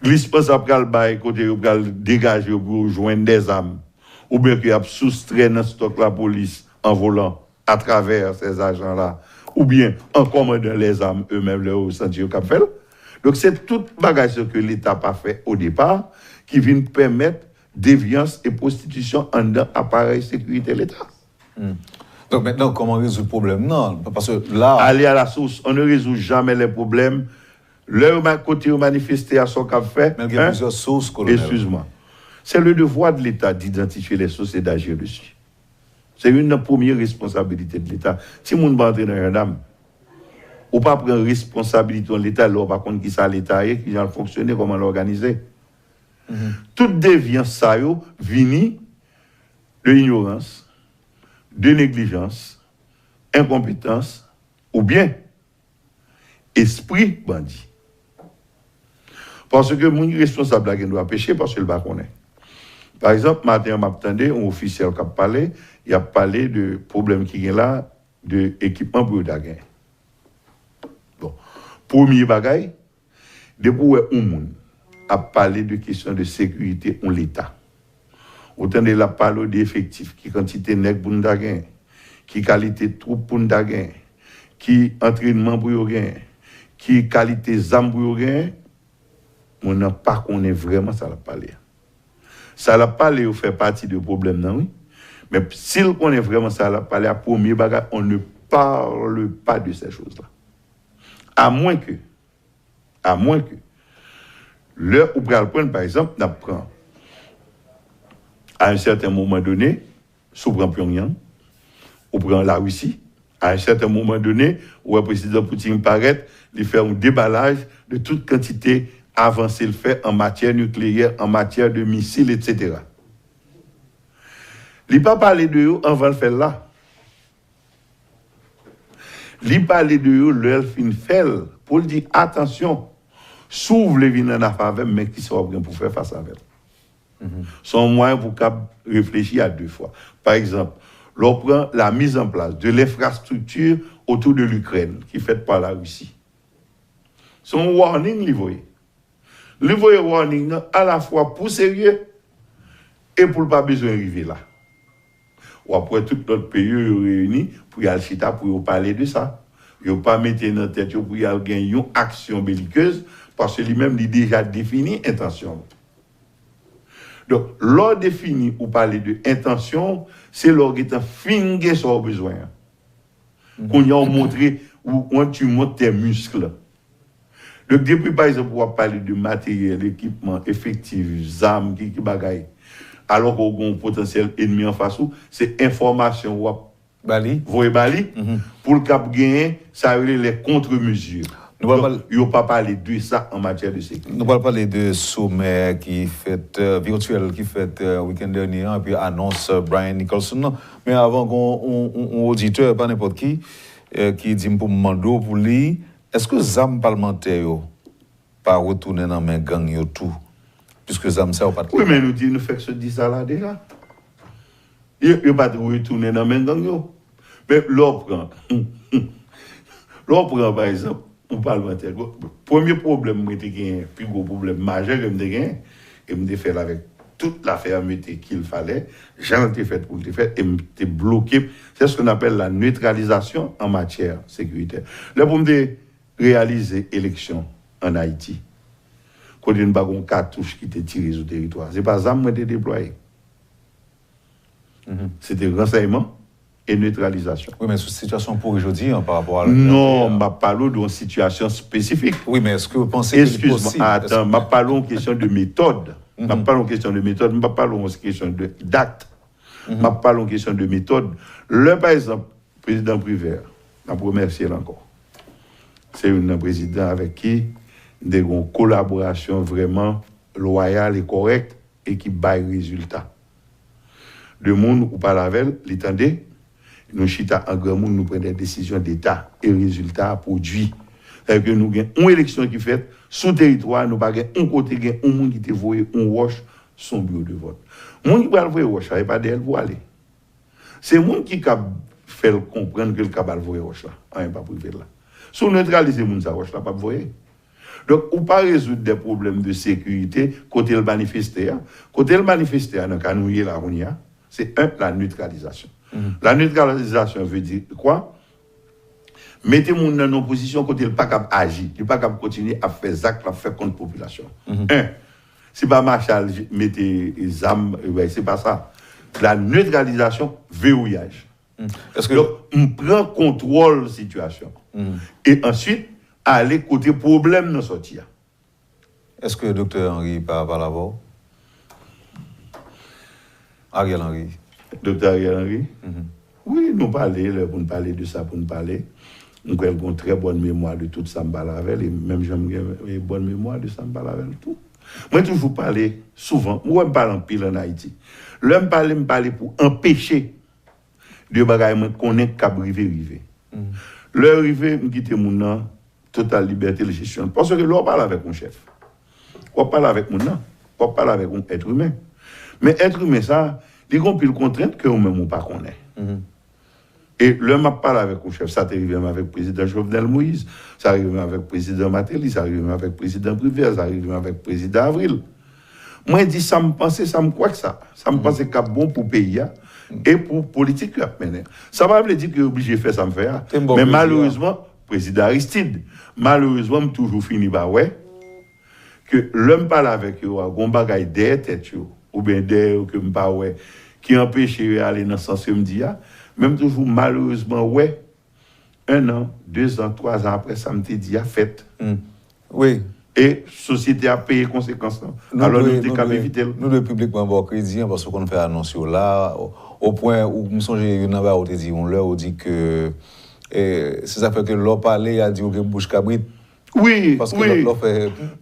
Glisman sa pral bay kote yo pral degaje yo pou yo jwenn dèzam, oubyen ke y ap soustrè nan stòk lapolis an volan atravè ces agents-là, oubyen an kòmandan lèzam yo menm lè yo santi yo kab fè l. Donk, se tout bagay sa ke Leta pa fè o depa ki vin pèmèt devyans e pwostitisyon anndan aparèy sekirite Leta. Donk, mentnan, kòman rezoud pwoblèm nan? Paske la, Aller à la source. On ne résout jamais les problèmes. Lè yo ma- kote yo manifeste a sa w kab fè. Men gen plizyè sous, kolonèl. Excuse-moi. C'est le devoir de l'État d'identifier les sources et d'agir dessus. Se youn nan premye responsabilite de Leta. Timoun pa antre nan jandam. Ou pa pran responsabilite yon Leta lè w pa konn kisa Leta ye, kijan l fonksyone, kòman l òganize. Tout devyans sa yo vini de ignorance, de négligence, enkonpetans, oubyen espri bandi. Paske moun ki responsab la gen dwa peche paske l pa konnen. Pa egzanp, maten an m ap tande yon ofisyèl k ap pale, y ap pale de pwoblèm ki gen la, de ekipman pou yo ta gen. Bon, premye bagay, depi w wè yon moun ap pale de kesyon de sekirite yon Leta, ou tande l ap pale w de efektif, ki kantite nèg pou n ta gen, ki kalite twoup pou n ta gen, ki antrènman pou yo gen, ki kalite zam pou yo gen, moun nan pa konnen vrèman sa l ap pale a. Sa l ap pale yo fè pati de pwoblèm nan, wi. Men si l konnen vrèman sa l ap pale a, premye bagay, on ne parle pas de ces choses-là. Amwenke, amwenke, lè ou pral pran, pa egzanp, n ap pran, à un certain moment donné, si w pran Pyongyang, ou pran Larisi, A yon sèten moman done, ou wè prezidan Putin parèt, li fè yon debalaj de tout kantite avanse l fè an matyè nikleyè, an matyè de misil, etsetera. Li pa pale de yo anvan l fè l la. Li pale de yo lè l fin fè l, pou l di, atansyon, si w vle vin an afè avè m, men kisa w ap gen pou fè fas avè l. Se yon mwayen pou w kab reflechi a de fwa. Pa egzanp, lè w pran la mise en place de l'infrastructure autour de l'Ukraine ki fèt pa Larisi. Se yon warning li voye. Li voye warning nan alafwa pou serye e pou l pa bezwen rive la. W ap wè tout lòt peyi yo, yo reyini pou y al chita, pou yo pale de sa. Yo pa mete nan tèt yo pou y al gen yon aksyon belikez, paske li menm, li deja defini entansyon l. Donk, lè w defini ou pale de entansyon w, se lè w gentan fin gen sa w bezwen an. Kounye a, w montre, ou, ou tu montres tes muscles. Donk, depi, pa egzanp, w ap pale de materyèl, ekipman, efektif, zam, ki, ki bagay, alò ke w gen yon potansyèl enmi anfas ou, se enfòmasyon w ap voye ba li, pou l kab genyen, sa yo rele les contre-mesures. Donk, yo pa pale de sa an matyè de sekirite. Nou pral pale de somè ki fèt, euh, virtyèl ki fèt, euh, wikenn dènye an, epi anons, euh, Brian Nicholson nan. Men avan, gen yon, yon, yon oditè, pa nenpòt ki, euh, ki di m pou m mande w pou li, èske zam palmantè yo pa retounen nan men gang yo tou? Piske zam sa yo pa t... Wi, men nou di, nou fèk sot di sa la deja. Yo, yo pa t retounen nan men gang yo. Men lè w pran, lè w pran, pa egzanp, yon palmantè, premye pwoblèm mwen te genyen, pi gwo pwoblèm majè ke m te genyen, e m te fè l avèk tout la fèmete qu'il fallait, jan l te fèt pou l te fèt, e m te bloke, c'est ce qu'on appelle la neutralisation en matière sécuritaire. Lè pou m te reyalize eleksyon ann Ayiti, kote n pa gen yon katouch ki te tire sou teritwa. Se pa zam mwen te deplwaye. Se te ransèyman e netralizasyon. Wi, men sou sitiyasyon pouri jodi an, pa rapò a... Non, m ap pale w de yon sitiyasyon espesifik. Wi, men èske w panse ke li posib? Eskize m, atan, m ap pale w yon kesyon de metòd. M ap pale w yon kesyon de metòd, m p ap pale w yon kesyon de dat. M ap pale w yon kesyon de metòd. Lè, pa egzanp, prezidan Privert, m ap remèsye l ankò. Se youn nan prezidan avèk ki m te gen yon kolaborasyon vrèman lwayal e kòrèk e ki bay rezilta. De moun ou pale avè l, li tande, nou chita an granmoun, nou pran de desizyon deta e rezilta a pwodui. Sètadi ke nou gen yon eleksyon ki fèt sou teritwa, nou pa gen yon kote gen yon moun ki te voye yon wòch sou yon biwo de vòt. Moun ki pral voye wòch la, e pa dèyè l pou ale. Se moun ki kab fè l konprann ke l kab al voye wòch la. Anyen p ap rive l la. Si w netralize moun sa, wòch la p ap voye. Donk, ou pa rezoud de pwoblèm de sekirite kote l manifeste a. Kote l manifeste a, nan ka nou ye la kounye a, se, un, la neutralisation. La neutralisation veut dire quoi? Mete moun nan nan yon pozisyon kote l pa kab aji, li pa kab kontinye ap fè zak l ap fè kont popilasyon. Un, se pa mache al mete zam, e, se pa sa. La neutralisation, vewouyaj. Donk, m pran kontwòl sitiyasyon. E answit, ale kote pwoblèm nan sòti a. Èske Doktè Henry pa pale avè w? Ariel Henry. Doktè Ariel Henry? Wi, nou pale, lè pou n pale de sa pou n pale. M kwè l gen yon trè bòn memwa de tout sa m pale avè l, e menm jan m gen, e, bòn memwa de sa m pale avè l tou. Mwen toujou pale souvan, ou wè m pale anpil ann Ayiti. Lè m pale, m pale pou anpeche de bagay mwen konnen k ap rive, rive. Lè rive, m kite moun nan total libète l jesyon l. Paske lè w pale avèk yon chèf, w ap pale avèk moun nan, w ap pale avèk yon èt imen. Men èt imen sa, li gen yon pil kontrent ke ou menm ou pa konnen. E lè m ap pale avèk yon chèf, sa te rive m avèk prezidan Jovenel Moïse, sa rive m avèk prezidan Martelly, sa rive m avèk prezidan Privert, sa rive m avèk prezidan Avril. Mwen di sa m panse, sa m kwè k sa, sa m panse k ap bon pou peyi a e pou politik y ap mennen. Sa pa vle di ke yo oblije fè sa m fè a. Men malerezman, prezidan Aristide, malerezman, m toujou fini pa wè ke lè m pale avèk yo a, gon bagay dèyè tèt yo, oubyen dèyè yo ke m pa wè, ki anpeche yo ale nan sans ke m di a. Men m toujou malerezman wè, en an, de zan, twa zan apre sa m te di a fèt. Wi. E sosyete a peye konsekans lan. Alò nou te kab evite l. Nou dwe piblikman ba w kredi an, paske w konn fè anons yo la. O, o pwen ou, m sonje youn nan bagay ou te di yon lè, ou di ke E se sa fè ke lè w pale, y a di w gen bouch kabrit. Wi, Paske wi. Lè w fè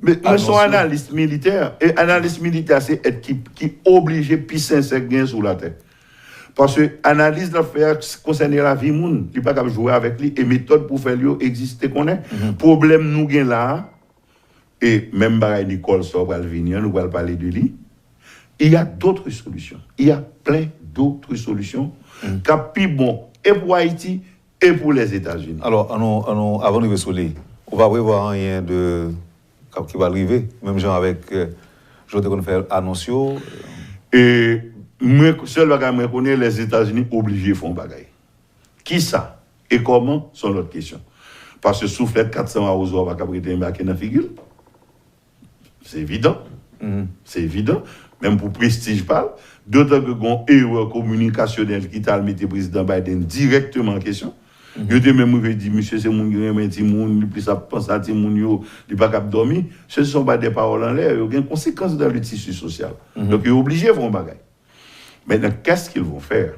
Men mwen se yon anons yo. Analis militè. E analis militè se èt ki, ki oblije pi sensè k gen sou latè. Paske analiz l ap fè a konsène lavi moun. Li pa kab jwe avèk li. E metòd pou fè l yo egziste konnen. Pwoblèm nou gen la a, e menm bagay Nicole sa w pral vini an, nou pral pale de li. Il y a d'autres solutions. Il y a plein d'autres solutions k ap pi bon e pou Ayiti e pou Lèzetazini. Alò, annou, annou, avan n rive sou li, ou pa prevwa anyen de k ap- ki pral rive, menm jan avèk euh, jan w te konn fè anons yo. E mwen, sèl bagay mwen konnen, Lèzetazini oblije fè yon bagay. Kisa e kòman, se yon lòt kesyon. Paske souflèt kat san mawozo a pa kab rete anbake nan figi l. Se evidan. Se evidan. Menm pou prestij pa l. Dotan ke gen yon erè kominikasyonèl ki t al mete prezidan Biden dirèkteman an kesyon. Yo te menm rive di, misye se moun ki renmen timoun, li plis ap panse a timoun yo, li pa kab dòmi. Ce sont pas des paroles en l'air, yo gen konsekans dans le tissu social. Donk, yo oblije fè yon bagay. Maintenant, qu'est-ce qu'ils vont faire?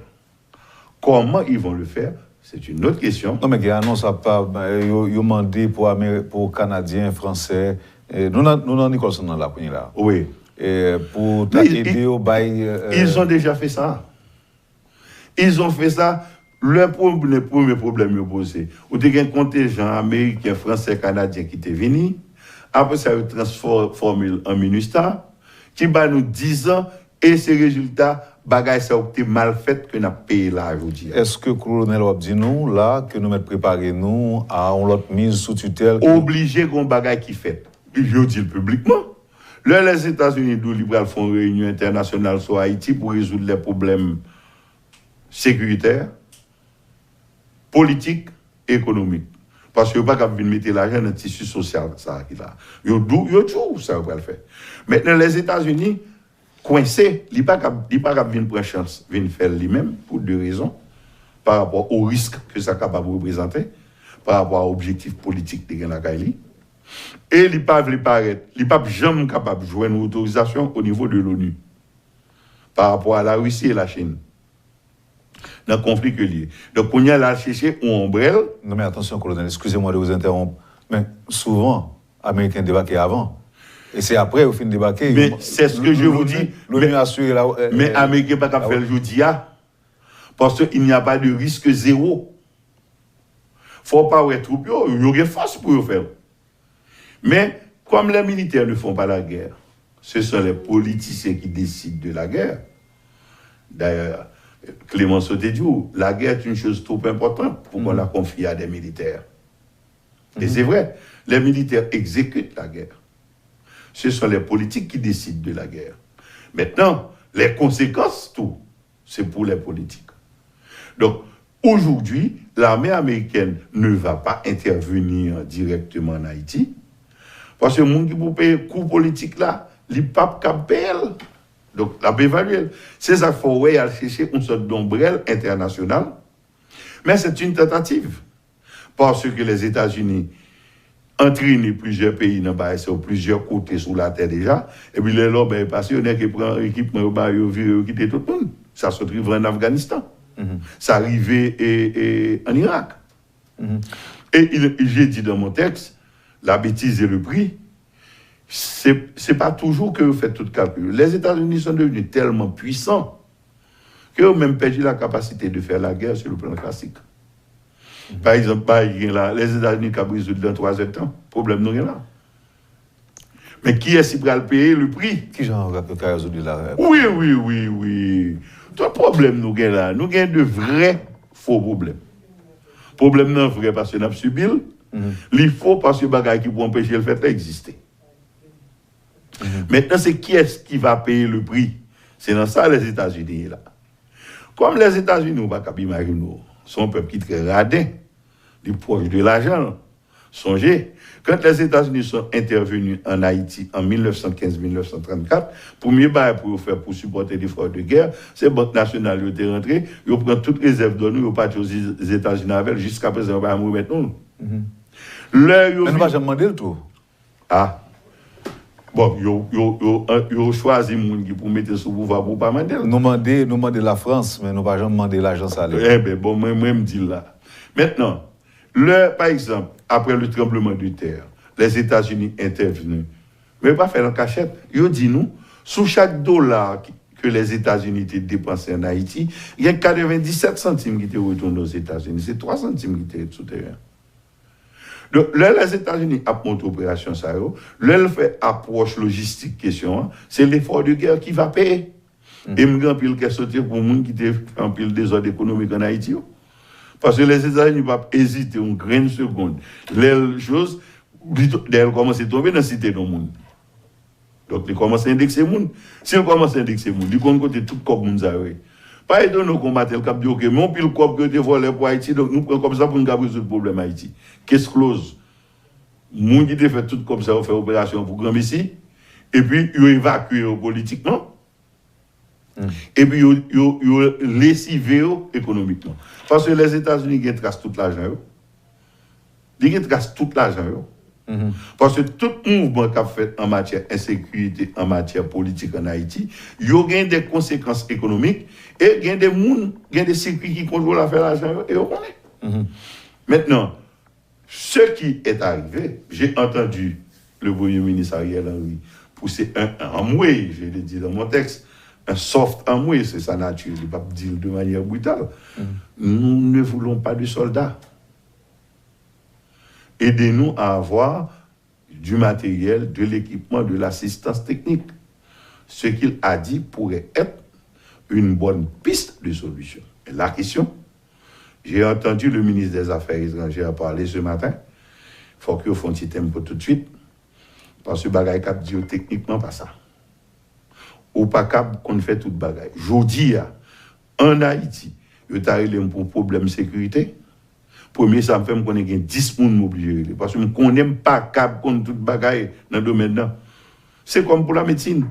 Comment ils vont le faire? C'est une autre question. Non, men gen anons ap pa, yo, yo mande pou, Amer- pou Kanadyen, Fransè, eh, nou nan, nou nan Nicholson nan la kounye la. Oui. Eh, pou ta Mais ede ils- yo bay. eh, Ils ont déjà fait ça. Ils ont fait ça. Le premier, premier problème yo poze. Ou te gen kontenjan ameriken, fransè, kanadyen ki te vini. Apre sa, yo transfòme l an MINUSTAH, ki ba nou diz an, e se rezilta bagay sa yo ki te mal fèt ke n ap peye la a jodi a. Èske kolonèl w ap di nou la ke nou mèt prepare nou a yon lòt miz sou titèl ki Oblije gen yon bagay ki fèt. Yo di l piblikman. Lè Lèzetazini di w li pral fè yon reyinyon entènasyonal sou Ayiti pou rezoud lè pwoblèm sekiritè, politik, ekonomik. Paske yo pa kab vin mete lajan nan tisi sosyal sa a ki la. Yo di w, yo di w sa yo pral fè. Mentnan, Lèzetazini kwense, li pa kab, li pa kab vin pran chans, vin fè l li menm, pou de rezon, pa rapò o risk ke sa kapab reprezante, pa rapò a objektif politik li gen lakay li. E li pa vle parèt, li p ap janm kapab jwenn otorizasyon o nivo de l'ONU, pa rapò a Larisi e Lachin, nan konfli ke li ye. Donk, kounye a, l al chèche yon onbrèl. Non, men atansyon, kolonèl, excusez-moi de vous interrompre. Men souvan, Ameriken debake avan. E se apre yo fin debake. Men c'est ce que je vous dis. L'ONU asire la. Men Ameriken pa kab fè l jodi a. Paske il n'y a pas de risque zéro. Fò w pa wè twoup yo, yo gen fòs pou yo fè l. Mais, comme les militaires ne font pas la guerre, ce sont les politiciens qui décident de la guerre. D'ailleurs, Clemenceau te di w, la guerre est une chose trop importante pour qu'on la confie à des militaires. Et c'est vrai, les militaires exécutent la guerre. Ce sont les politiques qui décident de la guerre. Maintenant, les conséquences, tout, c'est pour les politiques. Donc, aujourd'hui, l'armée américaine ne va pas intervenir directement en Haïti, paske moun ki pou peye kou politik la, li p ap kab peye l. Donk, l ap evalye l. Se sa k fè w wè y al chèche yon sòt donbrèl entènasyonal. Men c'est une tentative. Paske Lèzetazini antrene plizyè peyi nan bagay sa yo, plizyè kote sou latè deja. Epi lè lòbèy pase, yo nèke pran ekipman yo ba yo, vire yo kite tout moun. Sa sot rive an Afganistan. Sa rive e, e, an Irak. Et il, j'ai dit dans mon texte, la bêtise et le prix, c'est, c'est pas toujours que yo fè tout kalkil. Les États-Unis sont devenus tellement puissants que yo menm pèdi la capacité de faire la guerre sur le plan classique. Pa egzanp, bagay ki gen la, Lèzetazini kab rezoud nan twa zè tan, pwoblèm nou gen la. Men kiyès ki pral peye le prix? Ki jan yo ka rezoud li la? Wi, wi, wi, wi. Tout pwoblèm nou gen la, nou gen de vrè fo pwoblèm. Pwoblèm nan vrè paske n ap sibi l. Li fo paske bagay ki pou anpeche l fèt la egziste. Mentnan, se kiyès ki va peye le prix? Se nan sa Lèzetazini ye la. Kòm Lèzetazini, ou pa kab imajine w, se yon pèp ki trè raden, li pwòch de lajan. Sonje, quand les États-Unis sont intervenus en Haïti en mil nèf san kenz, mil nèf san trannkat, premye bagay pou yo fè pou sipòte lefò de gè, se Bank Nasyonal yo te rantre, yo pran tout rezèv dò nou, yo pati Ozetazini avè l, jiskaprezan yo pa janm remèt nou l. Lè yo Men nou pa janm mande l tou. Ah. Bon, yo, yo, yo, yo chwazi moun ki pou mete sou pouvwa pou pa mande l. Nou mande, nou mande Lafrans, men nou pa janm mande lajan sa li. Enben, bon, mwen, mwen m di l la. Mentnan, Lè, pa egzanp, apre le tranbleman de tè, Lèzetazini entèvni. Men yo pa fè l an kachèt. Yo di nou, sou chak dola ki, ke Lèzetazini te depanse ann Ayiti, gen katrevenndisèt santim ki te retounen Ozetazini. Se twa santim ki te ret sou teren. Donk, lè Lèzetazini ap monte operasyon sa yo, lè l fè apwòch lojistik kesyon an, se lefò de gè ki va peye. E m gen anpil kè sote pou moun ki te fè anpil dezòd ekonomik ann Ayiti yo. Paske Lèzetazini p ap ezite yon grenn segonn. Lè l choz, li to- lè l kòmanse tonbe nan site non moun. Donk, li kòmanse endekse moun. Si l kòmanse endekse moun, li konn kote tout kòb moun sa yo ye. Pa etone w konn maten l k ap di, "Oke, men yon pil kòb ke yo te vòlè pou Ayiti, donk nou pran kòb sa pou n kab rezoud pwoblèm Ayiti." Case close. Moun ki te fè tout kòb sa yo fè operasyon pou granmesi, epi yo evakye yo politikman, epi yo, yo, yo lesive yo ekonomikman. Paske Lèzetazini gen tras tout lajan yo. Li gen tras tout lajan yo. Paske tout mouvman k ap fèt an matyè ensekirite, an matyè politik ann Ayiti, yo gen de konsekans ekonomik, e gen de moun, gen de sikui ki kontwole afè lajan yo, e yo konnen. Mentnan, ce qui est arrivé, j'ai entendu le Premier ministre Ariel Henry pousser un, un amwey, je l'ai dit dans mon texte, un soft amwey, c'est sa nature, li p ap di l de manière brutale. Nous ne voulons pas de soldats. Aidez-nous à avoir du matériel, de l'équipement, de l'assistance technique. Ce qu'il a dit pourrait être une bonne piste de solution. Et la question, j'ai entendu le ministre des Affaires étrangères parler ce matin, fòk yo fè yon ti tempo tout de suite, paske bagay k ap di yo teknikman pa sa. Ou pa kab konn fè tout bagay. Jodi a, ann Ayiti, yo ta rele m pou pwoblèm sekirite. Premye sa m fè, m konnen gen dis moun m oblije rele. Paske m konnen m pa kab konn tout bagay nan domèn nan. Se kòm pou lamedsin.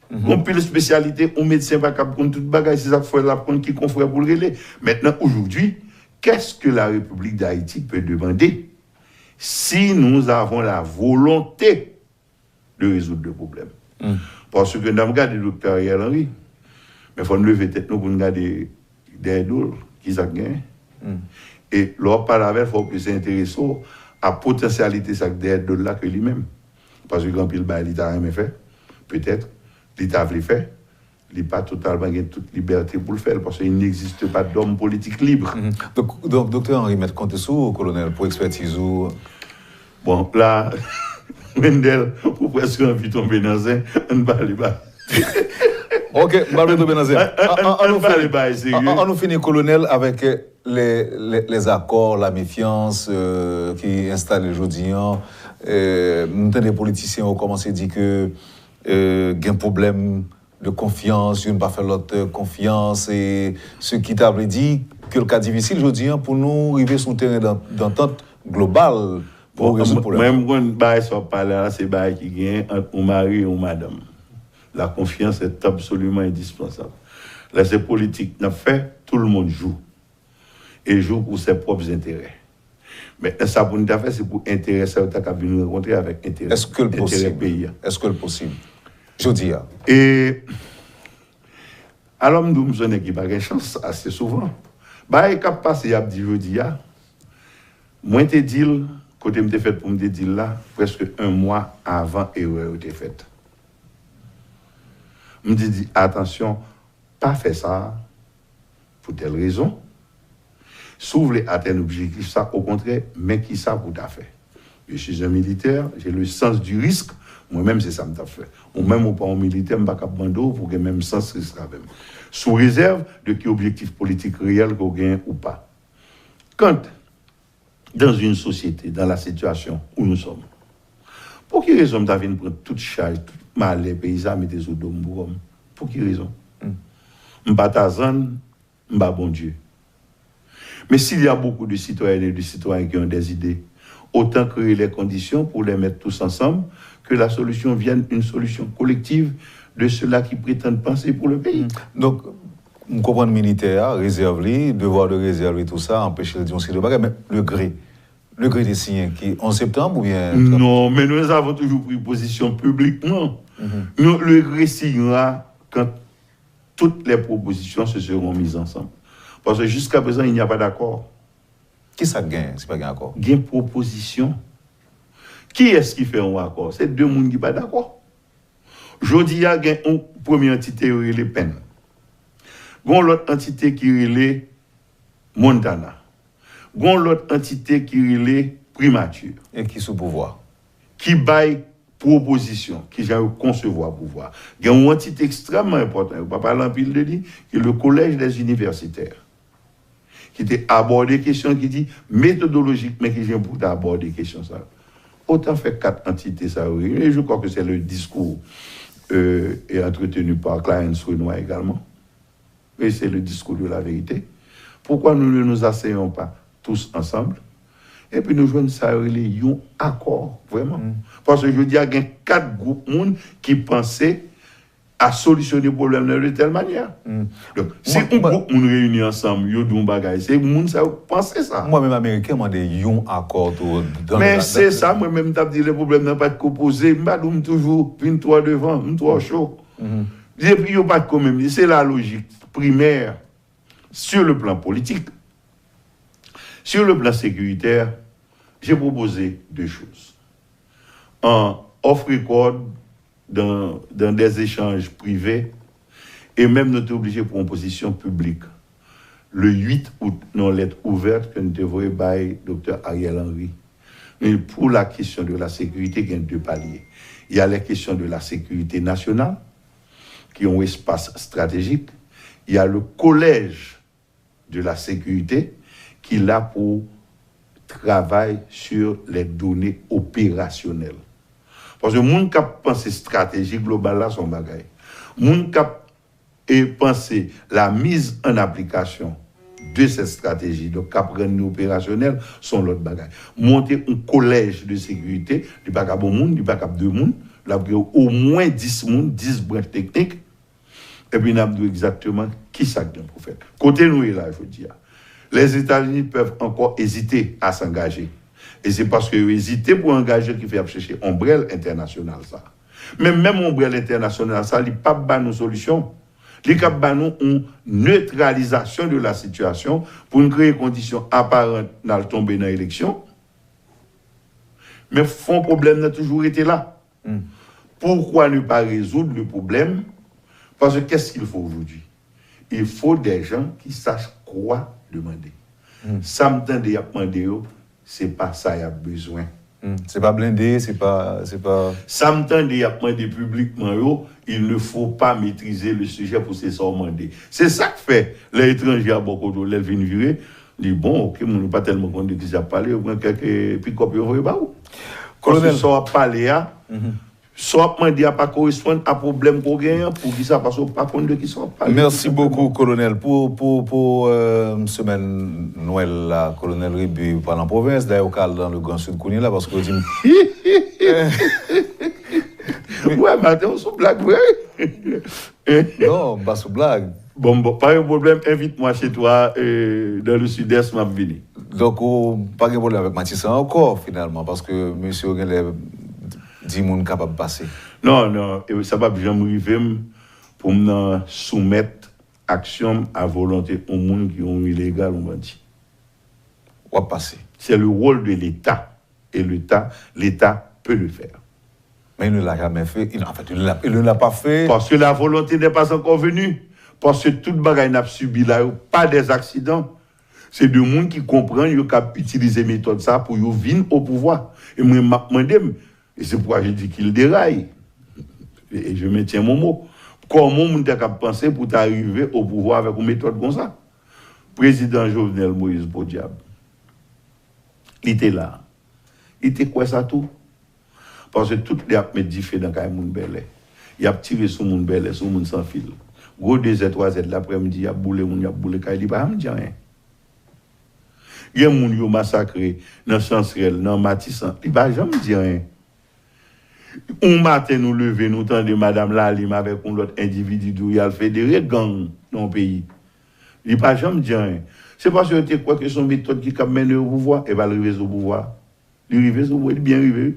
Gon pil espesyalite, yon medsen pa kab konn tout bagay. Se sa k fè l ap konn ki konfrè pou l rele. Maintenant, aujourd'hui, qu'est-ce que la République d'Haïti peut demander si nous avons la volonté de résoudre le problème? Paske n ap gade Doktè Ariel Henry, men fò n leve tèt nou pou n gade dèyè do l, ki sa k genyen. E lè w ap pale avè l, fò w plis enterese w a potansyalite sa k dèyè do l la ke li menm. Paske gen anpil bagay li ta renmen fè, petèt, li ta vle fè, li pa totalman gen tout libète pou l fè l, paske il n'existe pas d'homme politique libre. Donk, donk, Doktè Henry mèt konte sou ou, Kolonèl, pou ekspètiz ou. Bon, la, Wendell, ou prèske anvi tonbe nan zen, ann pale ba. Ok, m pa vle tonbe nan zen. An, an, an, an nou fini, an, an nou fini, Kolonèl, avèk, euh, les, les, les accords, la méfiance, euh, ki enstale jodi an. Euh, m tande politisyen yo kòmanse di ke, euh, gen pwoblèm de konfyans, youn pa fè lòt, euh, konfyans, e se ki ta vle di ke l ka difisil jodi an pou nou rive sou yon teren dan-, dantant global pou rezoud pwoblèm. Mwen, m konn bagay sa w ap pale a la, se bagay ki genyen ant yon mari e yon madanm. La confiance est absolument indispensable. Lè se politik n ap fè, tout le monde joue. Et joue pour ses propres intérêts. Men sa pou n ta fè, se pou enterè sa yo ta ka vin rankontre avèk enterè, enterè peyi a. Èske l posib? Jodi a. E alò m di w, m se yon nèg ki pa gen chans ase souvan. Bagay k ap pase, y ap di jodi a, mwen te di l, kote m te fèt pou m te di l la, prèske yon mwa avan erè yo te fèt. M te di, atansyon, pa fè sa pou tèl rezon. Si w vle atenn objektif sa, okontrè, men kisa pou w ta fè. Je suis un militaire, j'ai le sens du risque. Mwen menm, se sa m t ap fè. Ou menm, ou pa yon militè, m pa kab mande w pou w gen menm sans risk avè m. Sou rezèv de ki objektif politik reyèl ke w genyen ou pa. Quand dans une société, dans la situation où nous sommes, pou ki rezon m ta vin pran tout chaj, tout malè peyi sa a mete sou do m pou kò m? Pou ki rezon? M pa Tazan, m pa Bondye. Mais s'il y a beaucoup de citoyennes et de citoyens qui ont des idées, autant créer les conditions pour les mettre tous ensemble, que la solution vienne une solution collective de ceux-là qui prétendent penser pour le pays. Donk, m konprann militè a, rezèv li, devwa de rezèv li, tou sa, anpeche l di yon seri de bagay, men le gré, le gré te siyen ki onz septanm oubyen? Non, mais nous avons toujours pris position publiquement. Non, le gré signera quand toutes les propositions se seront mises ensemble. Parce que jusqu'à présent, il n'y a pas d'accord. Kisa k genyen si pa gen akò? Gen pwopozisyon. Kiyès ki fè yon akò? Se de moun ki pa dakò. Jodi a, gen yon premye antite yo rele Penn. Gen yon lòt antite ki rele Montana. Gen yon lòt antite ki rele Primati. E ki sou pouvwa? Ki bay pwopozisyon, ki jan yo konsevwa pouvwa. Gen yon antite ekstrèmman enpòtan, yo pa pale anpil de li, ki le Collège des Universitaires, ki te abòde kesyon, ki di metodolojikman ki jan pou ta abòde kesyon sa yo. Otan fè kat antite sa yo reyini, e je crois que c'est le discours euh, est entretenu par Clarence Renois également. Et c'est le discours de la vérité. Pourquoi nous ne nous asseyons pas tous ensemble? Epi nou jwenn sa yo rele yon akò, vrèman. Paske jodi a gen kat gwoup moun ki panse a solisyone pwoblèm nan de tèl manyè. Donk, si yon gwoup moun reyini ansanm, yo di yon bagay, se moun sa yo panse sa. Mwen menm Ameriken mande yon akò tou. Men se sa, mwen menm m t ap di lè pwoblèm nan pa t ko poze, m pa di w m toujou vin twò devan, m twò cho. Depi yo pa t ko menm di, se la lojik primè sur le plan politique. Sur le plan sécuritaire, j'ai proposé deux choses. Un off-record dans, dans des échanges privés, e menm nou te oblije pran yon pozisyon piblik. Le huit août, nan yon lèt ouvèt ke nou te voye bay Doktè Ariel Henry. Men pou la kesyon de la sekirite, gen de palye. Il y a les questions de la sécurité nationale, ki yon espas estratejik. Il y a le collège de la sécurité ki la pou travay sur les données opérationnelles. Paske moun k ap panse estrateji global la se yon bagay. Moun k ap e panse la mise en application de cette stratégie, donk k ap rann li operasyonèl, se yon lòt bagay. Monte yon collège de sécurité, li pa kab yon moun, li pa kab de moun, l ap gen omwen dis moun, dis branch teknik, epi n ap di w egzakteman kisa k gen pou fèt. Kote nou ye la jodi a? Les États-Unis peuvent encore hésiter à s'engager. E se paske yo ezite pou angaje ki fè y ap chèche onbrèl entènasyonal sa. Men menm onbrèl entènasyonal sa, li p ap ba nou solisyon. Li kab ba nou yon neutralisation de la situation pou n kreye kondisyon aparan n al tonbe nan eleksyon. Men fon pwoblèm nan toujou rete la. Pourquoi ne pas résoudre le problème? Parce que qu'est-ce qu'il faut aujourd'hui? Il faut des gens qui sachent quoi demander. Sa m tande y ap mande yo, se pa sa y ap bezwen. Se pa blende, se pa, se pa. Sa m tande y ap mande piblikman yo, il ne faut pas maîtriser le sujet pou se sa w mande. Se sa k fè lè etranje a bò kote w, lè l vin vire, li bon, oke, moun yo pa tèlman konn de kisa y ap pale, yo pran kèk pikòp yo voye ba ou. Paske sa w ap pale a, sa w ap mande a pa koresponn a pwoblèm ke w genyen an. Poukisa? Paske w pa konn de kisa w ap pale. Mèsi bokou, Kolonèl. Pou, pou, pou euh, semèn Nwèl la, Kolonèl Rebu pral an pwovens. Dayè, ou ka al nan le Grand Sud kounye la, paske w di m. Wè, maten, w sou blag, vre? Non, m pa sou blag. Bon, bon, pa yon pwoblèm, invite-moi chez toi euh, dans le sud-est, m ap vini. Donk, ou pa gen pwoblèm avèk Matisan ankò, finalman, paske mesye yo genlè di moun kapab pase. Non, non, e sa p ap janm rive m pou m nan soumèt aksyon m a volonte yon moun ki yon ilegal, yon bandi. W ap pase. C'est le rôle de l'État. Et l'État, l'État peut le faire. Men il ne l'a jamais fait. Il, en fait, il ne l'a, il ne l'a pas fait. Parce que la volonté n'est pas encore venue. Paske tout bagay n ap sibi la yo pa des accidents. Se de moun ki konprann yo k ap itilize metòd sa pou yo vin o pouvwa. E mwen, m ap mande m, e se poukwa je di ke l deray. E je maintiens mon mot. Kòman yon moun ta kab panse pou ta rive o pouvwa avèk yon metòd konsa? Prezidan Jovenel Moïse, podyab, li te la. Li te kwè sa tou. Paske tout lè y ap met dife nan kay moun bèlè. Y ap tire sou moun bèlè, sou moun san fil. Gwo dezè, twazè de laprèmidi, y ap boule moun, y ap boule kay, li pa janm di anyen. Gen moun yo masakre nan Chansrèl, nan Matisan, li pa janm di anyen. Yon maten nou leve, nou tande madanm Lalime avèk yon lòt endividi di w y al federe gang nan yon peyi. Li pa janm di anyen. Se paske yo te kwè ke se yon metòd ki kab mennen yo pouvwa, e pa l rive sou pouvwa. Li rive sou, li byen rive.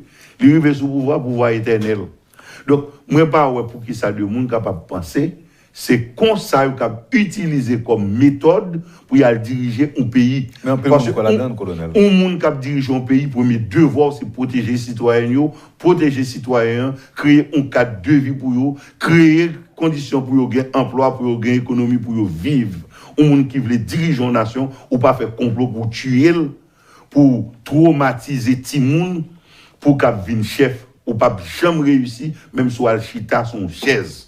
Li rive sou pouvwa, pouvwa etènèl. Donk, mwen pa wè poukisa de moun kapab panse Se konsa yo kab itilize kòm metòd pou y al dirije yon peyi. Men anpil moun kwè ladan l, Kolonèl. Yon moun k ap dirije yon peyi, premye devwa w se pwoteje sitwayen yo, pwoteje sitwayen an, kreye yon kad de vi pou yo, kreye kondisyon pou yo gen anplwa, pou yo gen ekonomi, pou yo viv. Yon moun ki vle dirije yon nasyon, ou pa fè konplo pou tiye l, pou twomatize timoun, pou k ap vin chèf. Ou p ap janm reyisi, menm si w al chita sou yon chèz.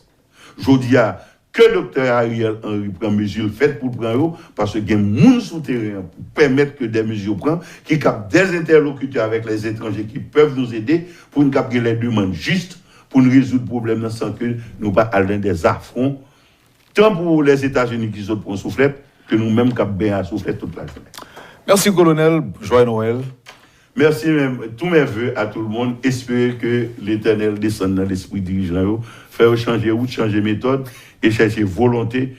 Jodi a, ke Doktè Ariel Henry pran mezi l fèt pou l pran yo, paske gen moun sou teren an pou pèmèt ke de mezi yo pran, ki kab des entèlokitè avèk les étrangers qui peuvent nous aider, pou n kab gen les demandes justes, pou n rezoud pwoblèm nan san ke nou pa al nan des afwon, tan pou Lèzetazini ki sot pran souflèt, ke nou menm k ap benyen a souflèt tout lajounen. Mèsi, Kolonèl. Joyeux Noël. Merci, mes- tous mes vœux à tout le monde. Espérer que l'Éternel descende dans l'esprit dirigeant, yo, fè yo chanje wout, chanje méthode et chercher volonté